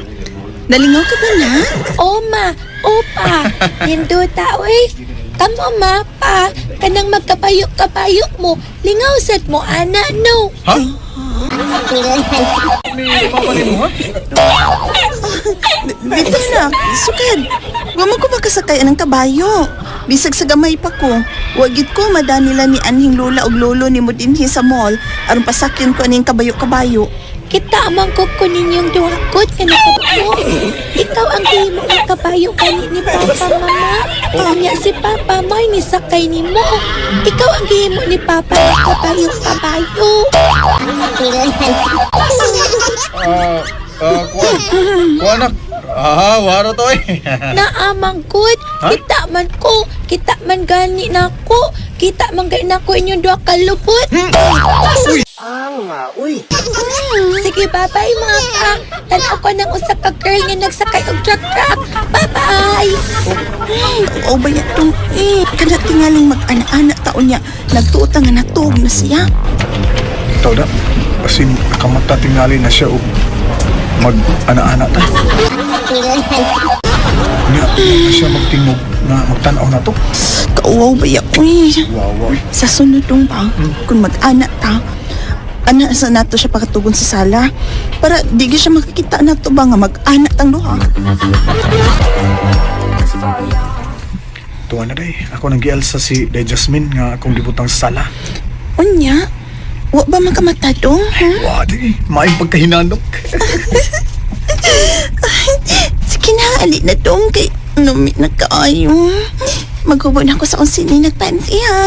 Nalingaw ka ba na? Oma, opa, hinduta oy. Kamo ma, pa, kanang magkabayo-kabayo mo, lingaw sad mo ana no. Ha? Ni mama nimo, ha? Dito na, sukad. Wa man ko makasakay anang kabayo. Bisag sa gamay pa ko. Wagit ko madanila ni anhing lola og lolo ni mo dinhi sa mall aron pasakyon ko aning kabayo-kabayo. Kita man ko ko ninyong duha kot nga nakabalo. Ikaw ang gihimo nga kabayo gani ni Papa Mama. Unya si Papa mo'y nisakay nimo. Ikaw ang gihimo ni Papa nga kabayo kabayo. Ah, ah, kuan. Kuan nak. Ah, waro to eh. Naamang good. Ha? Kita man ko. Kita man gani nako. Kita man gani nako inyong duha kalupot. Uy, Sige. Sige, bye-bye mga ka. Tanaw ko ng usa ka girl nga nagsakay og truck truck. Bye-bye. Oo ba yan tong eh. Kana tingaling mag-ana-ana taon niya. Nagtuot nga natog na siya. Ikaw na. Kasi nakamata tingali na siya og mag-ana-ana ta. Nya, na siya magtingog na magtanaw na to. Kauwaw ba ya uy. Wawa. Sa sunod dong pa, kung mag-ana ta, ana sa nato siya pagkatugon sa sala. Para di gyud siya makikita nato ba nga mag-ana tang duha. Tuwa na day. Ako nang gialsa si Day Jasmine nga akong gibutang sa sala. Unya, wa ba makamata dong, ha? Wa di, maayong pagkahinanok. Sige na, ali na dong kay numi na kaayo. Maghubo na ako sa kung sino nagpansi, ha?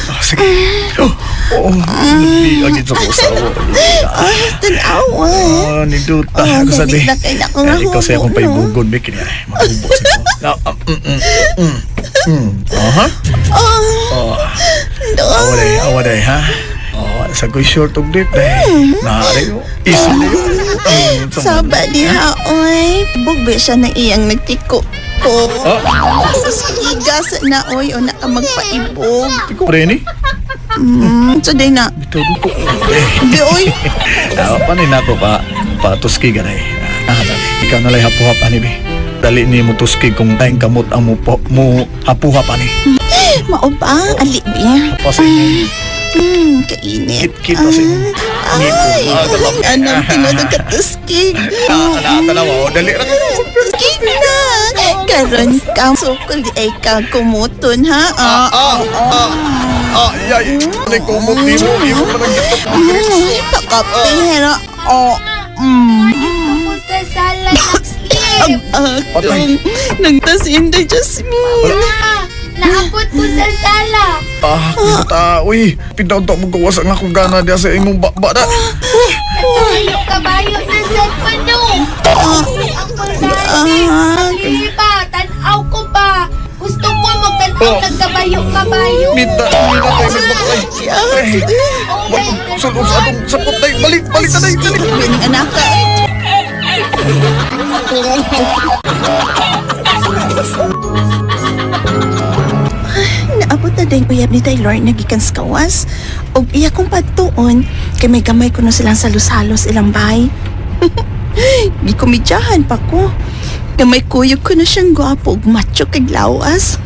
Ah, sige. Oh, oh, hindi agad sa kusawa. Ay, tanawa. Ah, ninduta. Oh, Ako sa dali di. na kay na ako nga Eh, ikaw sa hubo, akong no? paibugod, Vic. Kaya, maghubo sa ko. Ah, Aha. Oh, Oh, dong. awa day, awa day, ha? Oh, sa ko'y short og dip, day. Naari, oh. Isa na yun. Saba diha, oy. Bugbe siya na iyang nagtiko ko. Oh. Igas na, oy. O na ka magpaibog. Ikaw, Rene? So, day na. Bitaw ko. Eh, Di, oy. Ah, paano na ako pa patuski ganay. Ah, dali. Ikaw na lang hapuhap ani be. Dali ni mo tuski kung tayong kamot ang mo, mo hapuhap ani. Mao ba? Ali, biya. Pa sa inyo. Kainit. Kit-kit pa sa inyo. Ay, Ah, dalawang. anong tinutog ka tuskig? Ah, tanawa. Oh, dali ra kayo. Tuskig na. Karon ka, sukol di ay ka kumuton, ha? Ah, Ah, ah, ah, yay. Dali kumot ni mo. Imo pa nang gatok. Pakapihera. Oh. Ako sa sala nag-sleep. Patay. Nagtas Inday Jasmine. Naabot ko sa sala. Ah, kita. Uy, pindaw to mo gawas ang akong gana diya sa imong bakba na. Kabayo, kabayo na sa pano. Ang importante, pa, tanaw ko pa. Gusto ko magtanaw Oh. ng kabayo, kabayo. Mita, mita tayo magbakay. Ay, sulod sa atong sapot tayo. Balik, balik na tayo. Dali. Pining anak ka. Naabot na din uyab ni Taylor nagikan sa kawas. Og iya kong pagtuon, kay may gamay ko na silang salo-salo sa ilang bahay. Gikomedyahan pa ko. Gamay kuyog ko na siyang gwapo ug macho kay lawas.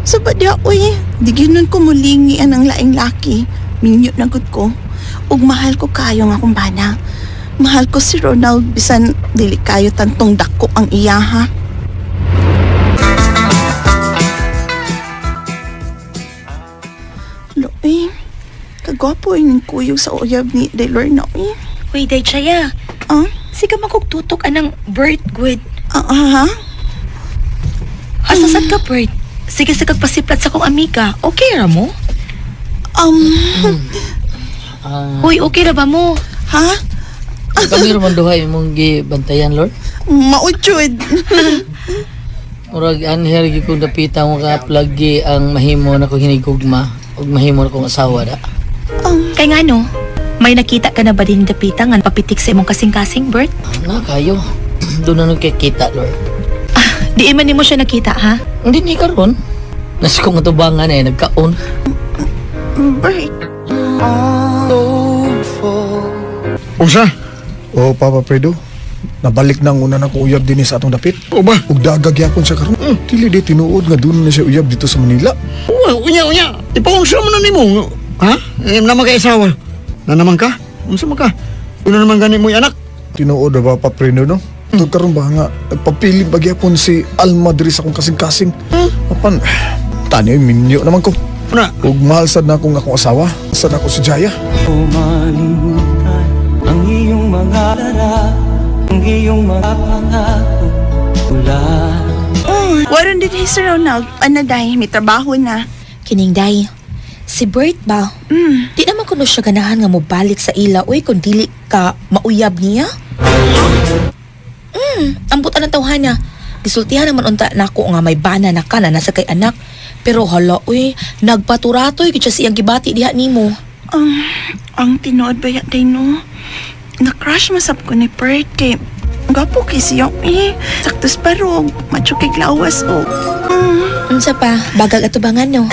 So ba diya, uy, di gyud nun ko mulingi ang laing laki. Minyo na gud ko. Ug mahal ko kayo nga akong bana. Mahal ko si Ronald bisan dili kayo tantong dako ang iya ha. Lo, eh. Kagwapo yung kuyog sa uyab ni Delor na, eh. Uy, Day Chaya. Ah? Sige makugtutok anang bird good. Ah, ah, ha? Asa sad ka, bird? Sige sa kagpasiplat sa kong amiga. Okay ra mo? Uy, okay ra ba mo? Ha? Kami ra man duha imong gibantayan, Lord. Mauchud. Murag anher gyud kong dapita mo ka plagi ang mahimo na kong hinigugma ug mahimo na kong asawa da. Kay ngano, may nakita ka na ba din dapita nga papitik sa imong kasing-kasing, Bert? Na kayo. Doon na nung kikita, Lord. Ah, di man nimo siya nakita, ha? Hindi ni karon. Nasa kong atubangan eh, nagkaon. Bert. Unsa? Oh, Papa Fredo. Nabalik na ang una na ko uyab dinhi sa atong dapit. O ba? Ug daga gyapon siya karon. Dili di tinuod nga doon na siya uyab dito sa Manila. Unya, unya. Ipaunsa mo na nimo. Ha? Eh, naman kay asawa. Na naman ka? Unsa man ka? Una naman gani mo anak. Tinuod na ba, Papa Fredo, no? Tug karon ba nga nagpapiling ba gyapon si Alma diri sa akong kasing-kasing. Apan tani minyo naman ko. Una. Ug mahal sad na akong akong asawa. Sad ako si Jaya. Malimutan ang iyong mga lara, ang iyong mga pangako. Wala. Waron din si Ronald. Ano day, may trabaho na. Kining day, si Bert ba? Di naman kuno siya ganahan nga mobalik sa ila, uy, kung dili ka mauyab niya. Ambot ang tawhana. Gisultihan naman unta nako nga may bana na ka na nasa kay anak. Pero hala, uy, nagpaturatoy gid siya sa iyang gibati diha nimo. Ang tinuod ba day no? Na-crush masab ko ni Bert kay gapo kay siya eh. Saktos parog, macho kay lawas o. Unsa pa, bagag atubangan no.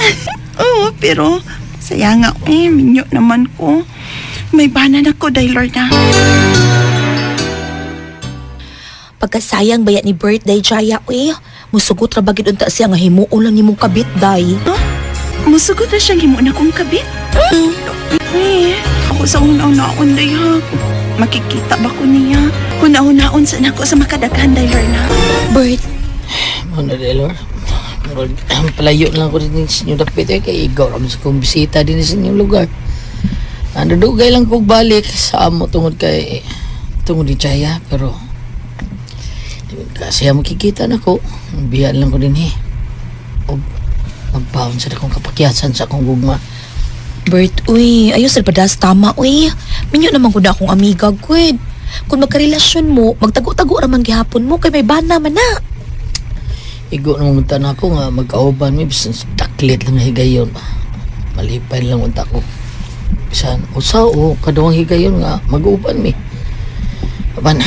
Oo, pero saya nga eh, minyo naman ko. May bana na ko, day Lorna. Pagkasayang bayat ni birthday Jaya uy. Musugot ra bagid unta siya nga himuon lang nimong kabit day. Musugot na siyang himuon akong kabit. Eh, ako sa una-unaon day ha. Makikita ba ko niya? Una-unaon sa nako sa makadaghan, day Lorna. Bert, Ano Delor? Murag, palayo lang ko din sa inyong dapit eh, kay igaw raman sa kong bisita din sa inyong lugar. Ano dugay lang kong balik sa amo tungod kay tungod ni Chaya, pero di man kasi makikita na ko. Biyan lang ko din eh. Og magbaon sa akong kapakyasan sa akong gugma. Bert uy, ayos ra padas tama uy. Minyo naman gud akong amiga gud. Kung magkarelasyon mo, magtago-tago ra man gihapon mo kay may bana man na. Igo na mamunta na ako nga magkauban mi bisan sa taklit lang na higayon ba. Malipay lang unta ko. Bisan usa o kaduhang higayon nga mag-uban mi. Apan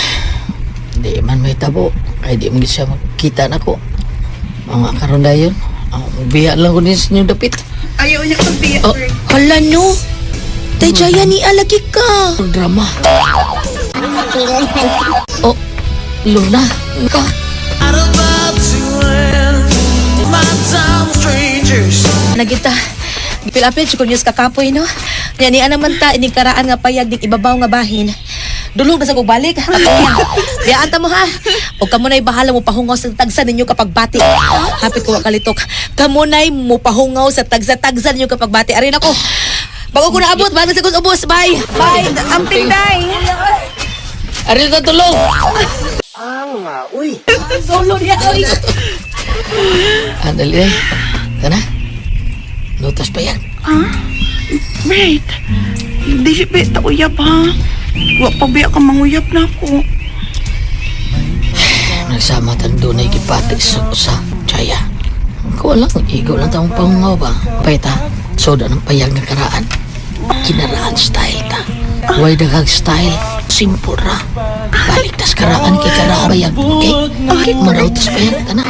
di man may tabo kay di man gid siya makita nako. Mga karon dayon, ang biya lang ko din sa inyong dapit. Ayaw niya pagbiya, Oh. Bert. Hala no. Day Jaya ni alagi ka. Ang drama. Oh, Luna, ka. Nagita. Pilapil ko news kakapoy no. Nya ni naman ta ining karaan nga payag ning ibabaw nga bahin. Dulog na sa kog balik. Biyaan ta mo ha. O kamo na'y bahala mo pahungaw sa tagsa ninyo kapag bati. Hapit ko wa kalitok. Kamo na'y mo pahungaw sa tagsa-tagsa ninyo kapag bati. Arin ako. Bago ko naabot, bago sa kong ubos. Bye. Bye. Amping, day! Aril ka tulong. Solo niya. Oy. Andali eh. Tana. Notas pa yan. Bert, dili ba ta uyab ha? Wa pa biya ka manguyab na ako. Nagsama tan doon ay gipati sa usa. Chaya. Ko lang, igo lang taong pangungaw ba? Payta, soda ng payag nga karaan. Kinaraan style ta. Way daghang style. Simple ra. Balik tas karaan kay karaan bayag. Okay? Maraw tas payag. Tana.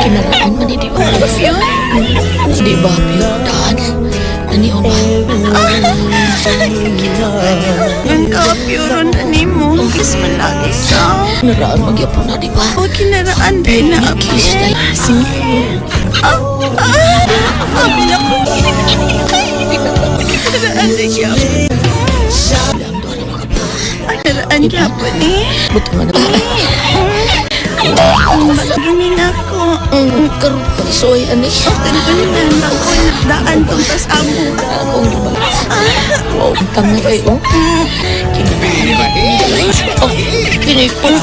Kinaraan man eh, di ba? Di ba, pure daan? Nanion ba? Ang kapyuro na nimo, kiss man lagi ka. Kinaraan magyapon na, di ba? O kinaraan din na Kiss na. Sige. Ah, ah, abi na ko. Kinaraan na siya. Ang doon na makapag. Kinaraan gyapon eh. Buto nga na. Rungin ako. Karoon ka soy ani. Tantunan ako. Daan tong tas amo. Akong di ba? Wow, tang na kayo. Oh, kinipon.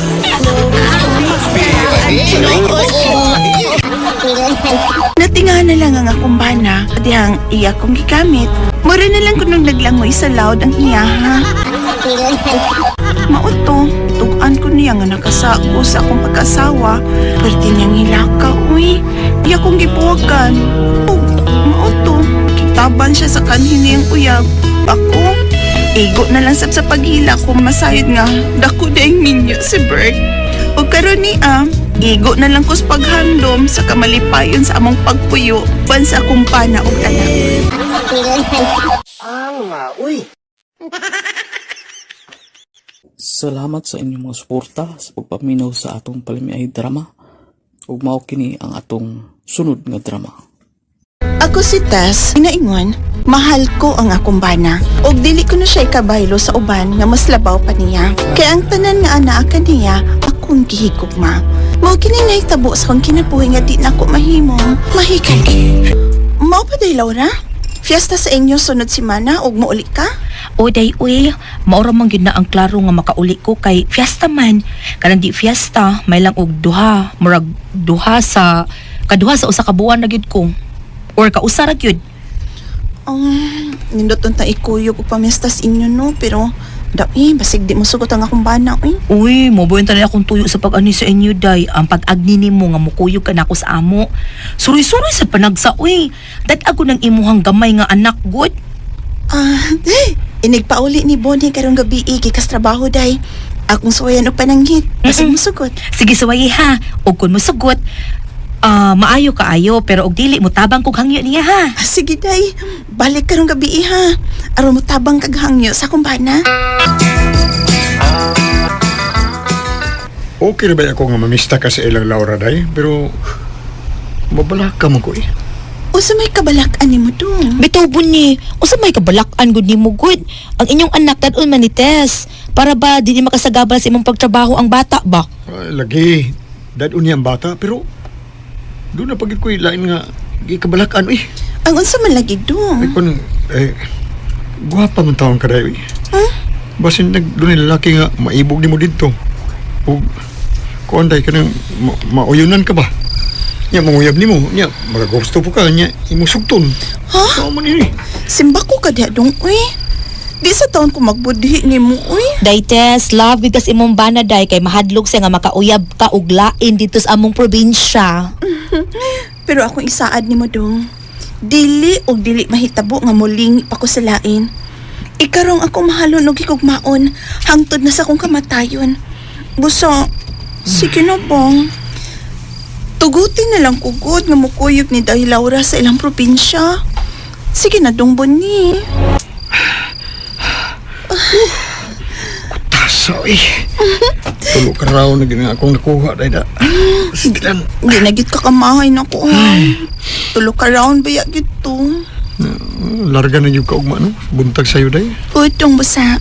Natinga na lang ang akong bana. Dihang iya kong gigamit. Mura na lang kunong naglangoy sa loud ang iya ha. Mauto, tugan ko niya nga nakasago sa akong pag-asawa. Perti niyang hilaka, uy. Iya kong gibuwagan. Oh, mauto, kitaban siya sa kanhin niyang uyab. Ako, igo na lang sab sa paghila kung masayod nga dako daing minyo si Bert. O karon ni igo na lang ko sa paghandom sa kamalipayon sa among pagpuyo pan sa akong pana og anak. Salamat sa inyong mga suporta sa pagpaminaw sa atong palimiay drama. Ug mao kini ang atong sunod nga drama. Ako si Tess, inaingon, mahal ko ang akong bana. Og dili ko na siya ikabaylo sa uban nga mas labaw pa niya. Kay ang tanan nga anaa kaniya, akong gihigugma. Mao kini nahitabo sa akong kinabuhi nga di na ako mahimong mahikay. Mao pa day, Laura? Fiesta sa inyo sunod semana og muuli ka? O day uy, maura man gyud na ang klaro nga makauli ko kay fiesta man. Kanang di fiesta, may lang og duha, murag duha sa kaduha sa usa ka buwan na gyud ko. Or kausa ra gyud. Nindot unta ikuyog og pamiestas inyo no, pero Da, eh, basig di mo sugot ang akong bana, eh. Uy, moboyon tanan akong tuyo sa pag-ani sa inyo, day. Ang pag-agni nimo nga mukuyog ka nako sa amo. Suroy-suroy sa panagsa, uy. Dad-ago ng imuhang gamay nga anak, good. Ah, inigpauli ni Bonnie karong gabi gikas trabaho day. Akong suwayan og pananghit. Basig mo sugot. Sige, suwayi ha. Og kun mosugot, maayo kaayo, pero og dili mo tabang kog hangyo niya ha. Ah, sige day, balik karong gabi ha. Aron mo tabang kag hangyo sa akong bana. Okay ra ba ako nga mamista ka sa ilang Laura day? Pero mabalaka man ko eh. Usa may kabalak-an nimo dong. Bitaw ni, usa may kabalak-an gud nimo gud. Ang inyong anak dad-on man ni Tess. Para ba dili makasagabal sa imong pagtrabaho ang bata ba? Ay, lagi, dadon niya ang bata pero doon na pagid ko lain nga gikabalakan eh. Ang unsa man lagi Ay dong. kun eh guwapa man taon ka day eh. Basin nag doon lalaki nga maibog nimo didto. Ug kuan day kanang mauyunan ka ba? Nya manguyab nimo, nya magagusto po ka nya imong sugton. Ha? Sao man ini? Simba ko ka diha dong uy. Di sa taon ko magbudhi nimo uy. Day Tess, love gid kas imong bana day kay mahadlok siya nga makauyab ka og lain dito sa among probinsya. Pero akong isaad nimo dong. Dili og dili mahitabo nga muling pa ko sa lain. Ikarong ako mahalon og higugmaon hangtod na sa akong kamatayon. Busa, sige na bang. Tugutin na lang kugod nga mukuyog ni Day Laura sa ilang probinsya. Sige na dong Bonnie. Tasa eh. Tulo ka raw na gina akong nakuha day da. Sigilan. Di na gid ka kamahay na ko. ha. Tulo ka round ba ya gid to? Larga na yung kaugma no. Buntag sayo day. Utong basa.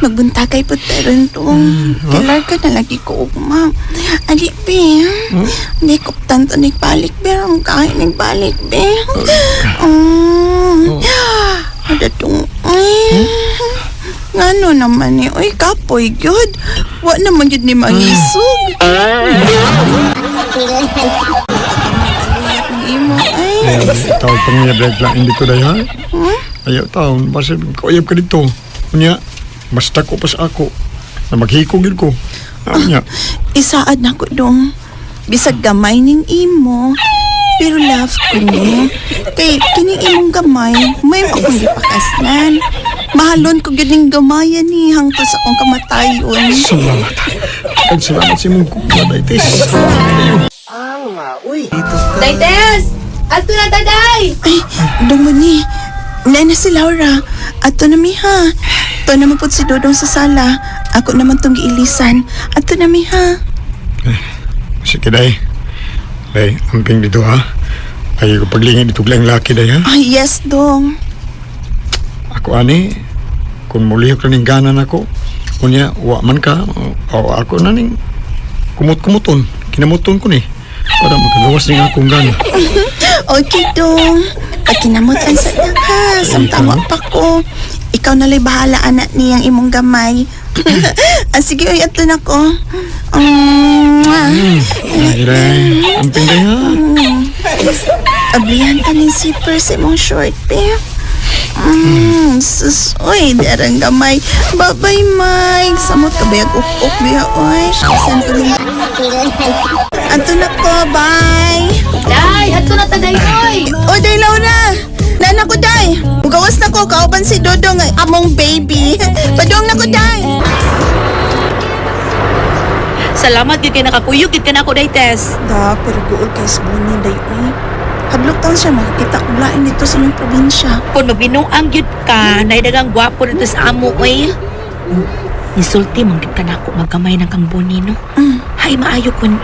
Magbuntagay po teron tong. Kilar ka na lagi ko ugma. Ali, be. May kuptan to nagbalik, be. Ang kain nagbalik, be. Mm. Ada tong, ay. Ngano naman eh. Uy, kapoy, gyud. Wa naman gyud ni mangisog. Imo, ay. Tawag pang niya break lang dito day ha. Ayaw taon, basta kauyab ka dito. Unya, basta ko pa sa ako. Na maghikog yun ko. Unya, Isaad na ko dong. Bisag gamay ning imo. Pero love ko ni. Kay kining imong gamay, may akong gipakasnan. Mahalon ko gyud ning gamayan ni hangtod sa akong kamatayon. salamat. Ang salamat sa imong kuha day, Tis. Ayaw. Day Tess! Adto na taday! Ay, dong mo ni. Nana si Laura. Ato na mi ha. To naman po si Dodong sa sala. Ako naman tong giilisan. Ato na mi ha. Sige day. Day, amping dito ha. Ayaw ko paglingin dito lang laki day ha. Ay, yes, dong. Ako ani, kung mulihok na ning gana nako, unya, wa man ka, o ako na ning kumot-kumuton, kinamuton ko ni. Para makagawas ning akong gana. Okay, dong. Pagkinamutan sa lang ha. Samtang wa pa ko. Ikaw na lay bahala anak niyang imong gamay. ah, sige, oy, ato na ko. Mwah. Ay, day, amping day ha. Ablihan ka ng zipper sa imong short, be. Sus, oy, darang gamay. Bye-bye, Mike. Samot ka ba yung uk-uk, biya, oy. Saan ko lang? Ato na ko, bye. Day, adto na taday oy! O, day, Laura. Nana ko, day. Mugawas na ko, kauban si Dodong, among baby. Padong na ko, day. Salamat gid kay nakakuyog gid ka nako day Tess. Da, pero guol kay Bonnie, day, uy. Hadlok taon siya, makikita ko lain dito sa inyong probinsya. Kung magbinuang gyud ka, naidagang gwapo dito sa amo oy. Nisulti man gid ka nako maggamay ng kang Bonnie no. Hay maayo kun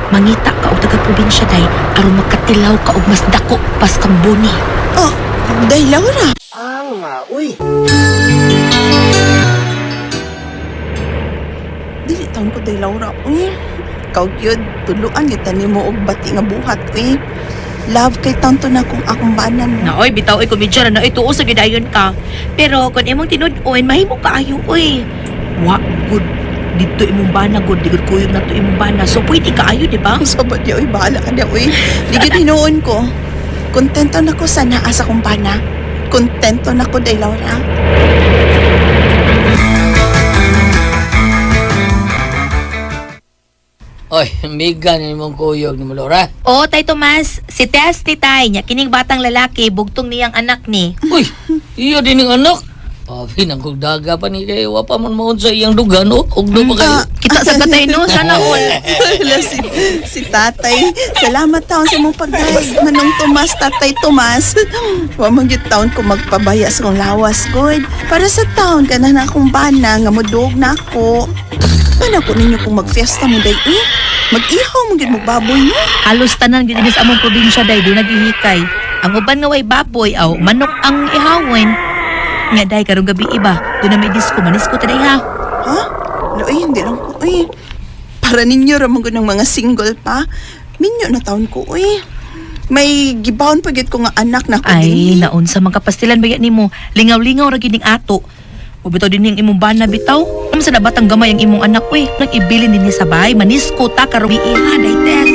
mangita ka og taga probinsya day aron makatilaw ka og mas dako pas kang Bonnie. Oh, day, Laura. Dili taon ko day Laura, uy. Ikaw gyud, tuluan gyud tani mo og bati nga buhat, uy. Love kay tanto na kung akong banan mo. Na oy bitaw oy komedya na oy tuo sa gidayon ka. Pero kun imong tinud-on mahimo kaayo oy. Wa good didto imong bana gud di gud kuyog na to imong bana. So pwede kaayo di ba? Ang sabad niya, uy, bahala ka niya, uy. Di gyud hinuon ko. Kontento na ko sa naa sa kong bana. Kontento na ko, day Laura. Oy, migan ni mong kuyog ni mo, Laura. Oo, Tay Tomas, si Tess ni Tay niya kining batang lalaki bugtong niyang anak ni. Uy, iyo din ang anak. Abi, nang kong daga pa ni kayo. Wa pa man maon sa iyang dugan, oh. Ugno pa kayo. Kita sa katay no, sana all. Wala si tatay. Salamat taon sa mong pagdahig. Manong Tomas, Tatay Tomas. Wa man gyud taon ko magpabaya sa kong lawas, good. Para sa taon, kana na akong bana, nga mudog na ako. Paano ko ninyo kung magfiesta mo day eh? Mag-ihaw mo gyud magbaboy no? Halos tanan gid sa among probinsya day do nagihikay. Ang uban nga way baboy aw manok ang ihawin. Nga day karong gabi iba, do na may disco manisko ta day ha. Ha? Loy, hindi lang ko eh. Para ninyo ra man gud ng mga single pa. Minyo na taon ko eh. May gibaon pa gyud ko nga anak na ko Ay, dinhi. naon sa mga kapastilan ba nimo? Lingaw-lingaw ra gid ning ato. O bitaw din ning imong bana bitaw. Amo sa nabatang gamay ang imong anak uy. Nang ibilin dinhi sa bahay, manisko ta karong gabi ha, day Tess.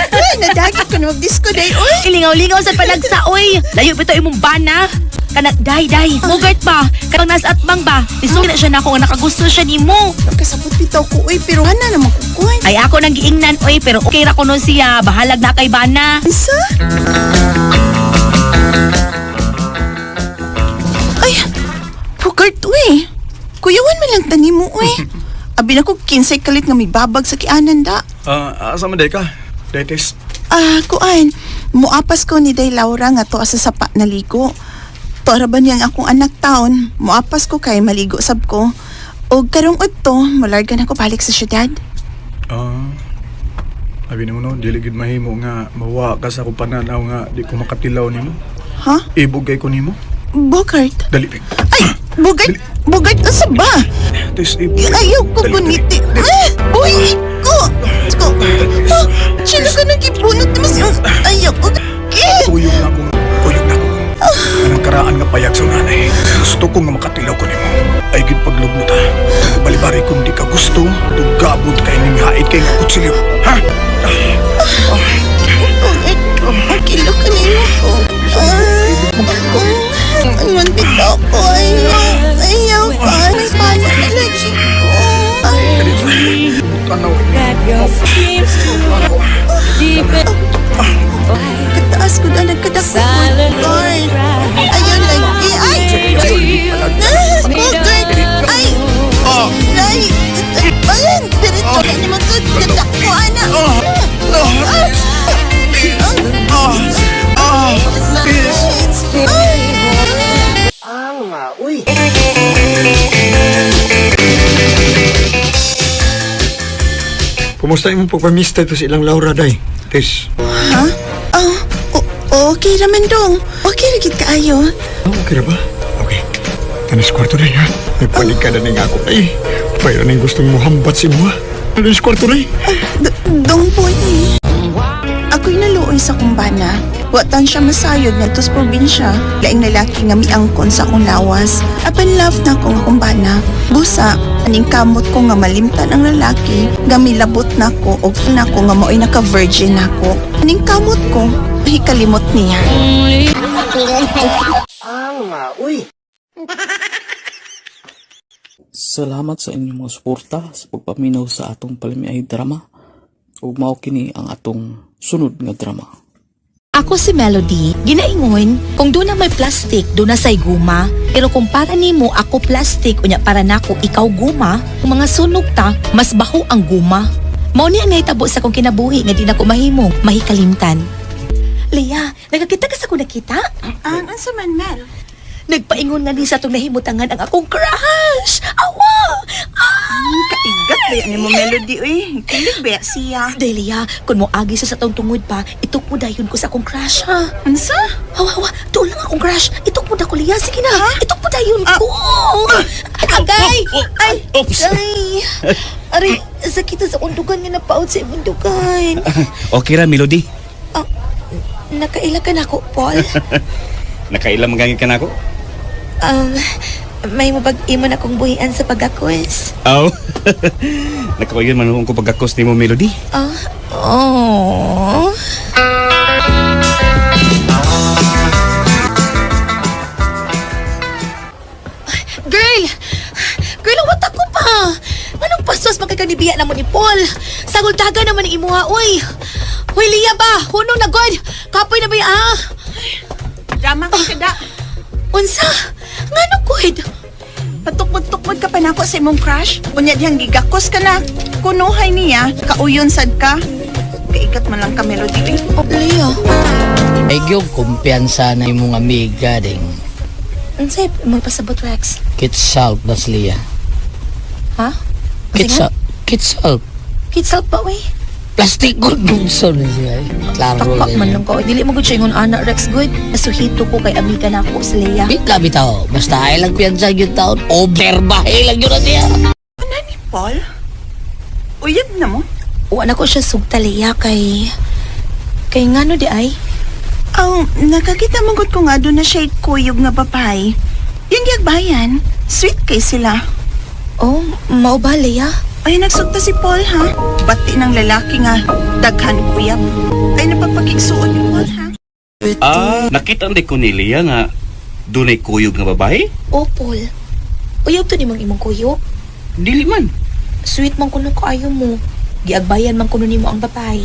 Ay, nadagit ko na mag-disco day, oy. Ilingaw-lingaw sa panagsa oy. Layo bitaw imong bana. Kana day day, mugart ba? Kanang nas atbang ba? Isugi na siya nako nga nakagusto siya nimo. Kasabot bitaw ko, oy, pero ana naman ko, oy. Ay ako nang giingnan oy, pero okay ra kuno siya. Bahalag na kay bana. Unsa? Ay, Bugart, uy. Kuyawan man lang tani mo, uy. Abi na ko kinsay kalit nga may babag sa kianan da. Ah, asa man day ka? Day Tess. Ah, kuan, muapas ko ni Day Laura nga to sa sapa naligo. Para ba niyang akong anak taon, muapas ko kay maligo sab ko. Og karong udto, mularga na ko balik sa syudad. Ah. Abi nimo no, dili gid mahimo nga mawa ka sa akong pananaw nga di ko makatilaw nimo. Ha? Ibog kay ko nimo. Bogart? Dali pig. Ay, Bogart, Bogart, asa ba? Tess, ibog. Ayaw ko Dali, dali. guniti. Ah, uy, ko. Ko. Ah, sila ka nagibunot mas ayaw ko. Eh, Kuyog na ko. Kuyog na ko. Anang karaan nga payag sa nanay. Gusto ko nga makatilaw ko nimo. Ay gid paglugmot ha. Balibari kung di ka gusto, tugabot kay ning hait kay nga kutsilyo. Ha? Bogart, ang kilo ka nimo ko. Ah, ang bitaw ko. Ayaw, ayaw ko. May paano na lagi ko. Ay, Tanaw. kataas ko na nagkadako. Bogart. Ayaw lagi. Ay, ah, Bogart. Ay, ay, ay, diretso na naman to. Kadako, ana. Ah, Ah! Tess! Kumusta imong pagpamista to sa ilang Laura day? Tess. Ha? Oh, okay raman dong. Okay ra gid kaayo. Ah, okay ra ba? Okay. Tanis kwarto day ha. Ay panig ka na ning ako day. Payra ning gustong muhambat si mo ha. Tanis kwarto day. Dong boy. Ako'y naluoy sa kumbana. Watan siya masayod ngadto sa probinsya. Laing lalaki nga miangkon sa akong lawas. Apan love na akong kumbana. Busa, aning kamot ko nga malimtan ang lalaki, nga milabot na ko og na ko nga mao'y naka-virgin nako. Aning kamot ko, hikalimot niya. Salamat sa inyong mga suporta sa pagpaminaw sa atong palamiay drama. Ug mao kini ang atong sunod nga drama. Ako si Melody, ginaingon, kung doon na may plastic, doon na say guma. Pero kung para nimo ako plastic, unya para nako ikaw guma, kung mga sunog ta, mas baho ang guma. Mao ni ang nahitabo sa akong kinabuhi nga di na ko mahimo, mahikalimtan. Leah, nagakita ka sa akong nakita? Ang unsa man Mel? Nagpaingon nga ni sa atong nahimutangan ang akong crush! Awa! Ah! Kaigat ba yan mo Melody uy? Kilig ba siya? Delia, kung moagi sa atong tungod pa, itok mo dayon ko sa akong crush, ha? Unsa? Hawa, hawa, doon lang akong crush. Itok mo na ko, Lia. Sige na. Itok mo dayon ko. Agay! Ay! Oops! Ay! Aray, sakit sa undugan nga napaot sa imong dugan. Okay ra, Melody. Ah, nakaila ka na ko, Paul. Nakaila magangit ka na ako? May mabag-imo na kong buhian sa pagakos. Aw. Nakakuyon man ko pagkakos nimo, Melody. Ah, oh. Girl! Girl, what ako pa? Anong kang nibiya na mo ni Paul. Sagol-taga naman ang imuha, uy. Uy, Lia ba? Hunong na god. Kapoy na ba ya, ah? Drama ka kada. Unsa? Ngano good? Patukod-tukod ka pa nako sa imong crush. Unya dihang gigakos ka na. Kunuhay niya, kauyon sad ka. Kaigat man lang ka, Melody. Eh. Oh, Lia. Ay gyud kumpiyansa na imong amiga ding. Unsay mo pasabot, Rex? Kitsalp na siya. Ha? Kitsalp. Kitsalp. Kitsalp ba, uy? Plastic good gusto na siya. Eh. Klaro Takpak man na. lang ko. Dili mo gud siya ingon ana, Rex. Good. Nasuhito ko kay amiga na ako si Leia. Bit labi tao. Basta ay lang piyansa yun taon. Overbahe lang yun na siya. Ano ni Paul? Uyab na mo? Wa na ko siya sugta, Leia, kay... Kay ngano di ay? Aw, nakakita man gud ko nga doon na siya kuyog nga babae. Yung giyagbayan, sweet kay sila. Oh, mao ba, Leia? Ay, nagsugta si Paul, ha? Bati ng lalaki nga, daghan kuyab. Ay, napapakigsuon ni Paul, ha? Ah, nakita ndi ko ni Lia nga dunay kuyog nga babae? Oh, Paul. Uyab to ni mang imong kuyog. Dili man. Sweet man kuno kaayo mo. Giagbayan man kuno nimo ang babae.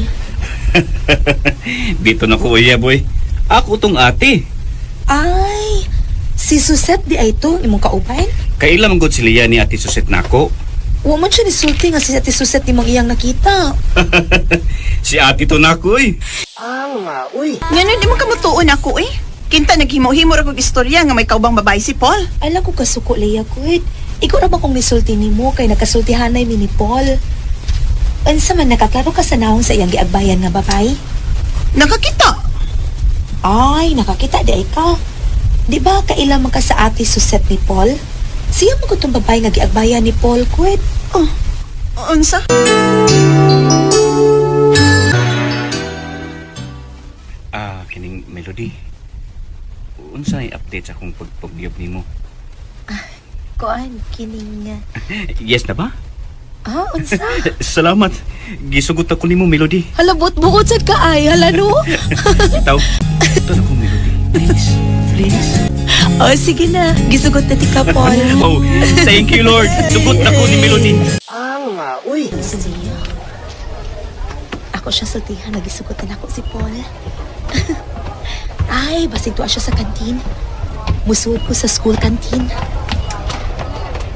Dito na ko uya, boy. Ako tong ate. Ay, si Suzette di ay to imong kauban? Kaila man gud si Lia ni Ate Suset nako. Wa man siya nisulti nga si Ate Suzette nimong iyang nakita. Si ate to nako eh. Nga di mo kamutuon ako, eh. Kinta naghimo-himo ra kog istorya nga may kaubang babae si Paul. Ala ko kasuko Leia good. Ikaw ra ba kong nisulti nimo kay nakasultihanay mi ni Paul. Unsa man nakaklaro ka sa nawong sa iyang giagbayan nga babae? Nakakita. Ay, nakakita di ay ka. Di ba kaila man ka sa Ate Suzette ni Paul? Siya mo tong babae nga giagbayan ni Paul, kwet. Oh, unsa? Ah, kining Melody. Unsa ay update sa akong pagpagyab nimo? Kuan, kining... Yes na ba? Ah, unsa? Salamat. Gisugot ako nimo Melody. Hala, buot-buot sad ka ay. Hala, no? Itaw. Ito na ko Melody. Please. Please. Oh, sige na. Gisugot na ti ka, Paul. Oh, thank you Lord. Sugot na ko ni Melody. Siya. Ako siya sultihan. Nagisugotan ako si Paul. Ay, basig tuwa siya sa kantin. Musuod ko sa school canteen.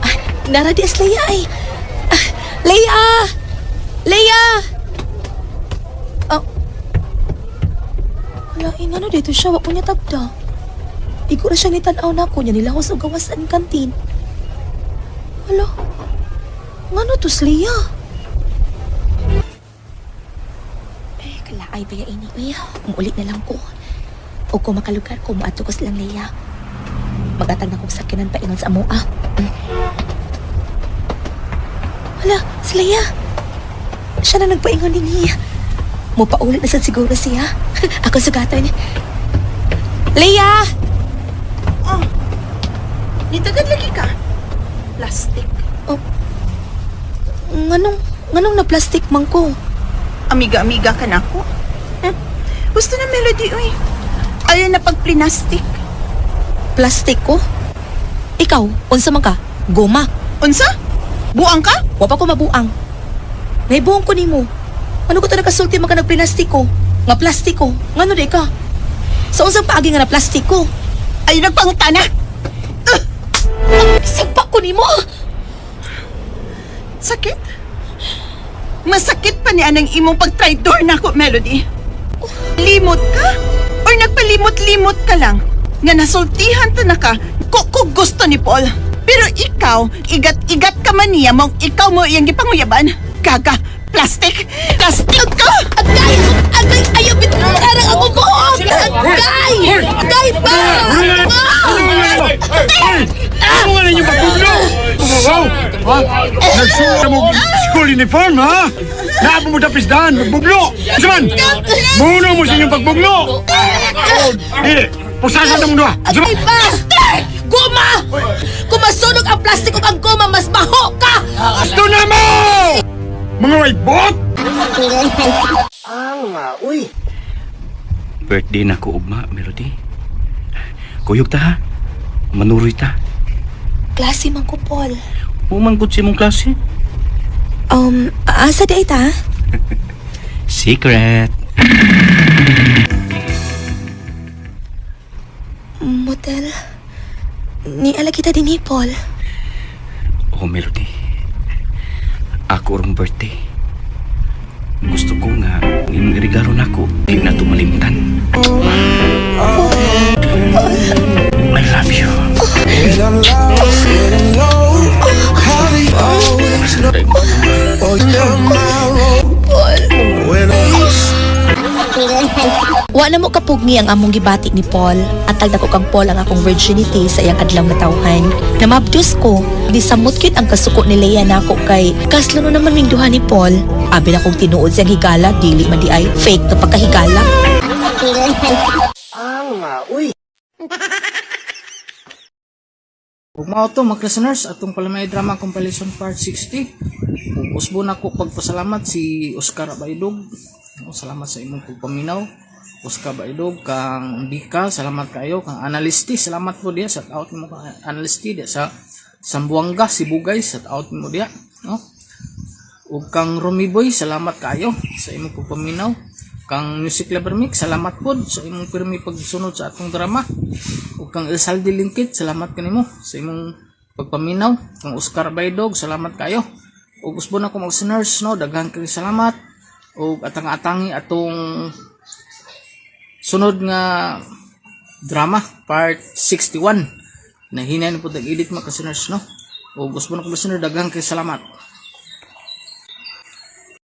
Ah, nara di as Leia ay. Ah, Leia! Leia! Oh. Wala, eh, ano dito siya? Wa ko niya tagda. Igo na siya nitanaw na ako niya. Nilahos og gawas ang kantin. Hala. Ngano to si Leia? Eh, kalaay ba ya ini? Uy, umulit na lang ko. O kung makalugar ko, muadto ko silang Leia. Magatag na kong sakyanan paingon sa amoa. Hala, si Leia. Siya na nagpaingon din niya. Mupaulit na sad siguro siya. Ako sugatan. Leia! Oh, nitagad lagi ka. Plastic. Nganong na plastic man ko? Amiga-amiga ka na ako. Gusto na Melody, uy. Ayaw na pagplinastic. Plastic ko? Ikaw, unsa man ka? Goma. Unsa? Buang ka? Wa pa ko mabuang. Naibuong ko nimo. Ano ko to nakasulti man ka nagplinastiko? Nga plastiko. Ngano di ka? Sa unsang paagi nga na plastiko? Ayaw nagpangutana. Sagpa ko nimo. Sakit? Masakit pa ni anang imong pagtraidor na ako, Melody. Limot ka? Or nagpalimot-limot ka lang? Nga nasultihan ta na ka, ko gusto ni Paul. Pero ikaw, igat-igat ka man niya mong ikaw mo iyang gipanguyaban. Gaga, plastic, plastic ka! Agay! Agay! Ayaw bitarang ako buhok! Agay! Agay pa! Ano nga ninyo pagbuglo? Wow! Ha? Nagsuot na mo school uniform, ha? Naapa mo tapisdahan, magbuglo! Saman! Muno mo sa inyong pagbuglo! Oh, dili! Pusasan na mo doha! Agay pa! Guma! Kung masunog ang plastic ug ang goma, mas maho ka! Gusto na mo! Mga waibot! Birthday na ko ugma, Melody. Kuyog ta ha. Manuroy ta. Klase man ko, Paul. Umangkot si mong klase. Asa di ay ta? Secret. Motel. Niala kita din ni Paul. Oh, Melody. Ako rong birthday. Gusto ko nga imong regalo nako, di na tumalimtan. I love you. Wa na mo kapugni ang among gibati ni Paul at tagda ko kang Paul ang akong virginity sa iyang adlaw nga tawhan. Namabdos ko, di samot gyud ang kasuko ni Leia nako kay kaslo no naman ming duha ni Paul. Abi na kong tinuod siyang higala, dili man di ay fake na pagkahigala. Ug mao to mga listeners, atong Palamay Drama Compilation Part 60. Ug usbo na ko pagpasalamat si Oscar Baidog. O, salamat sa imong pagpaminaw. Oscar Baidog kang Bika, salamat kayo kang Analisti, salamat po diya, shout out mo kang Analisti diya sa Sambuanga, Cebu guys, shout out mo diya, no? Ug kang Romy Boy, salamat kayo sa imong pagpaminaw. Kang Music Lover Mix, salamat pod sa imong pirmi pagsunod sa atong drama. Ug kang Elsaldi Lingkit, salamat kanimo sa imong pagpaminaw. Kang Oscar Baydog, salamat kayo. Ug usbon ako mga listeners, no, daghan kaayo salamat. Ug atang-atangi atong sunod nga drama part 61. Nahinay na po tag-edit mga listeners, no. Ug usbon ako listener, daghan kaayo salamat.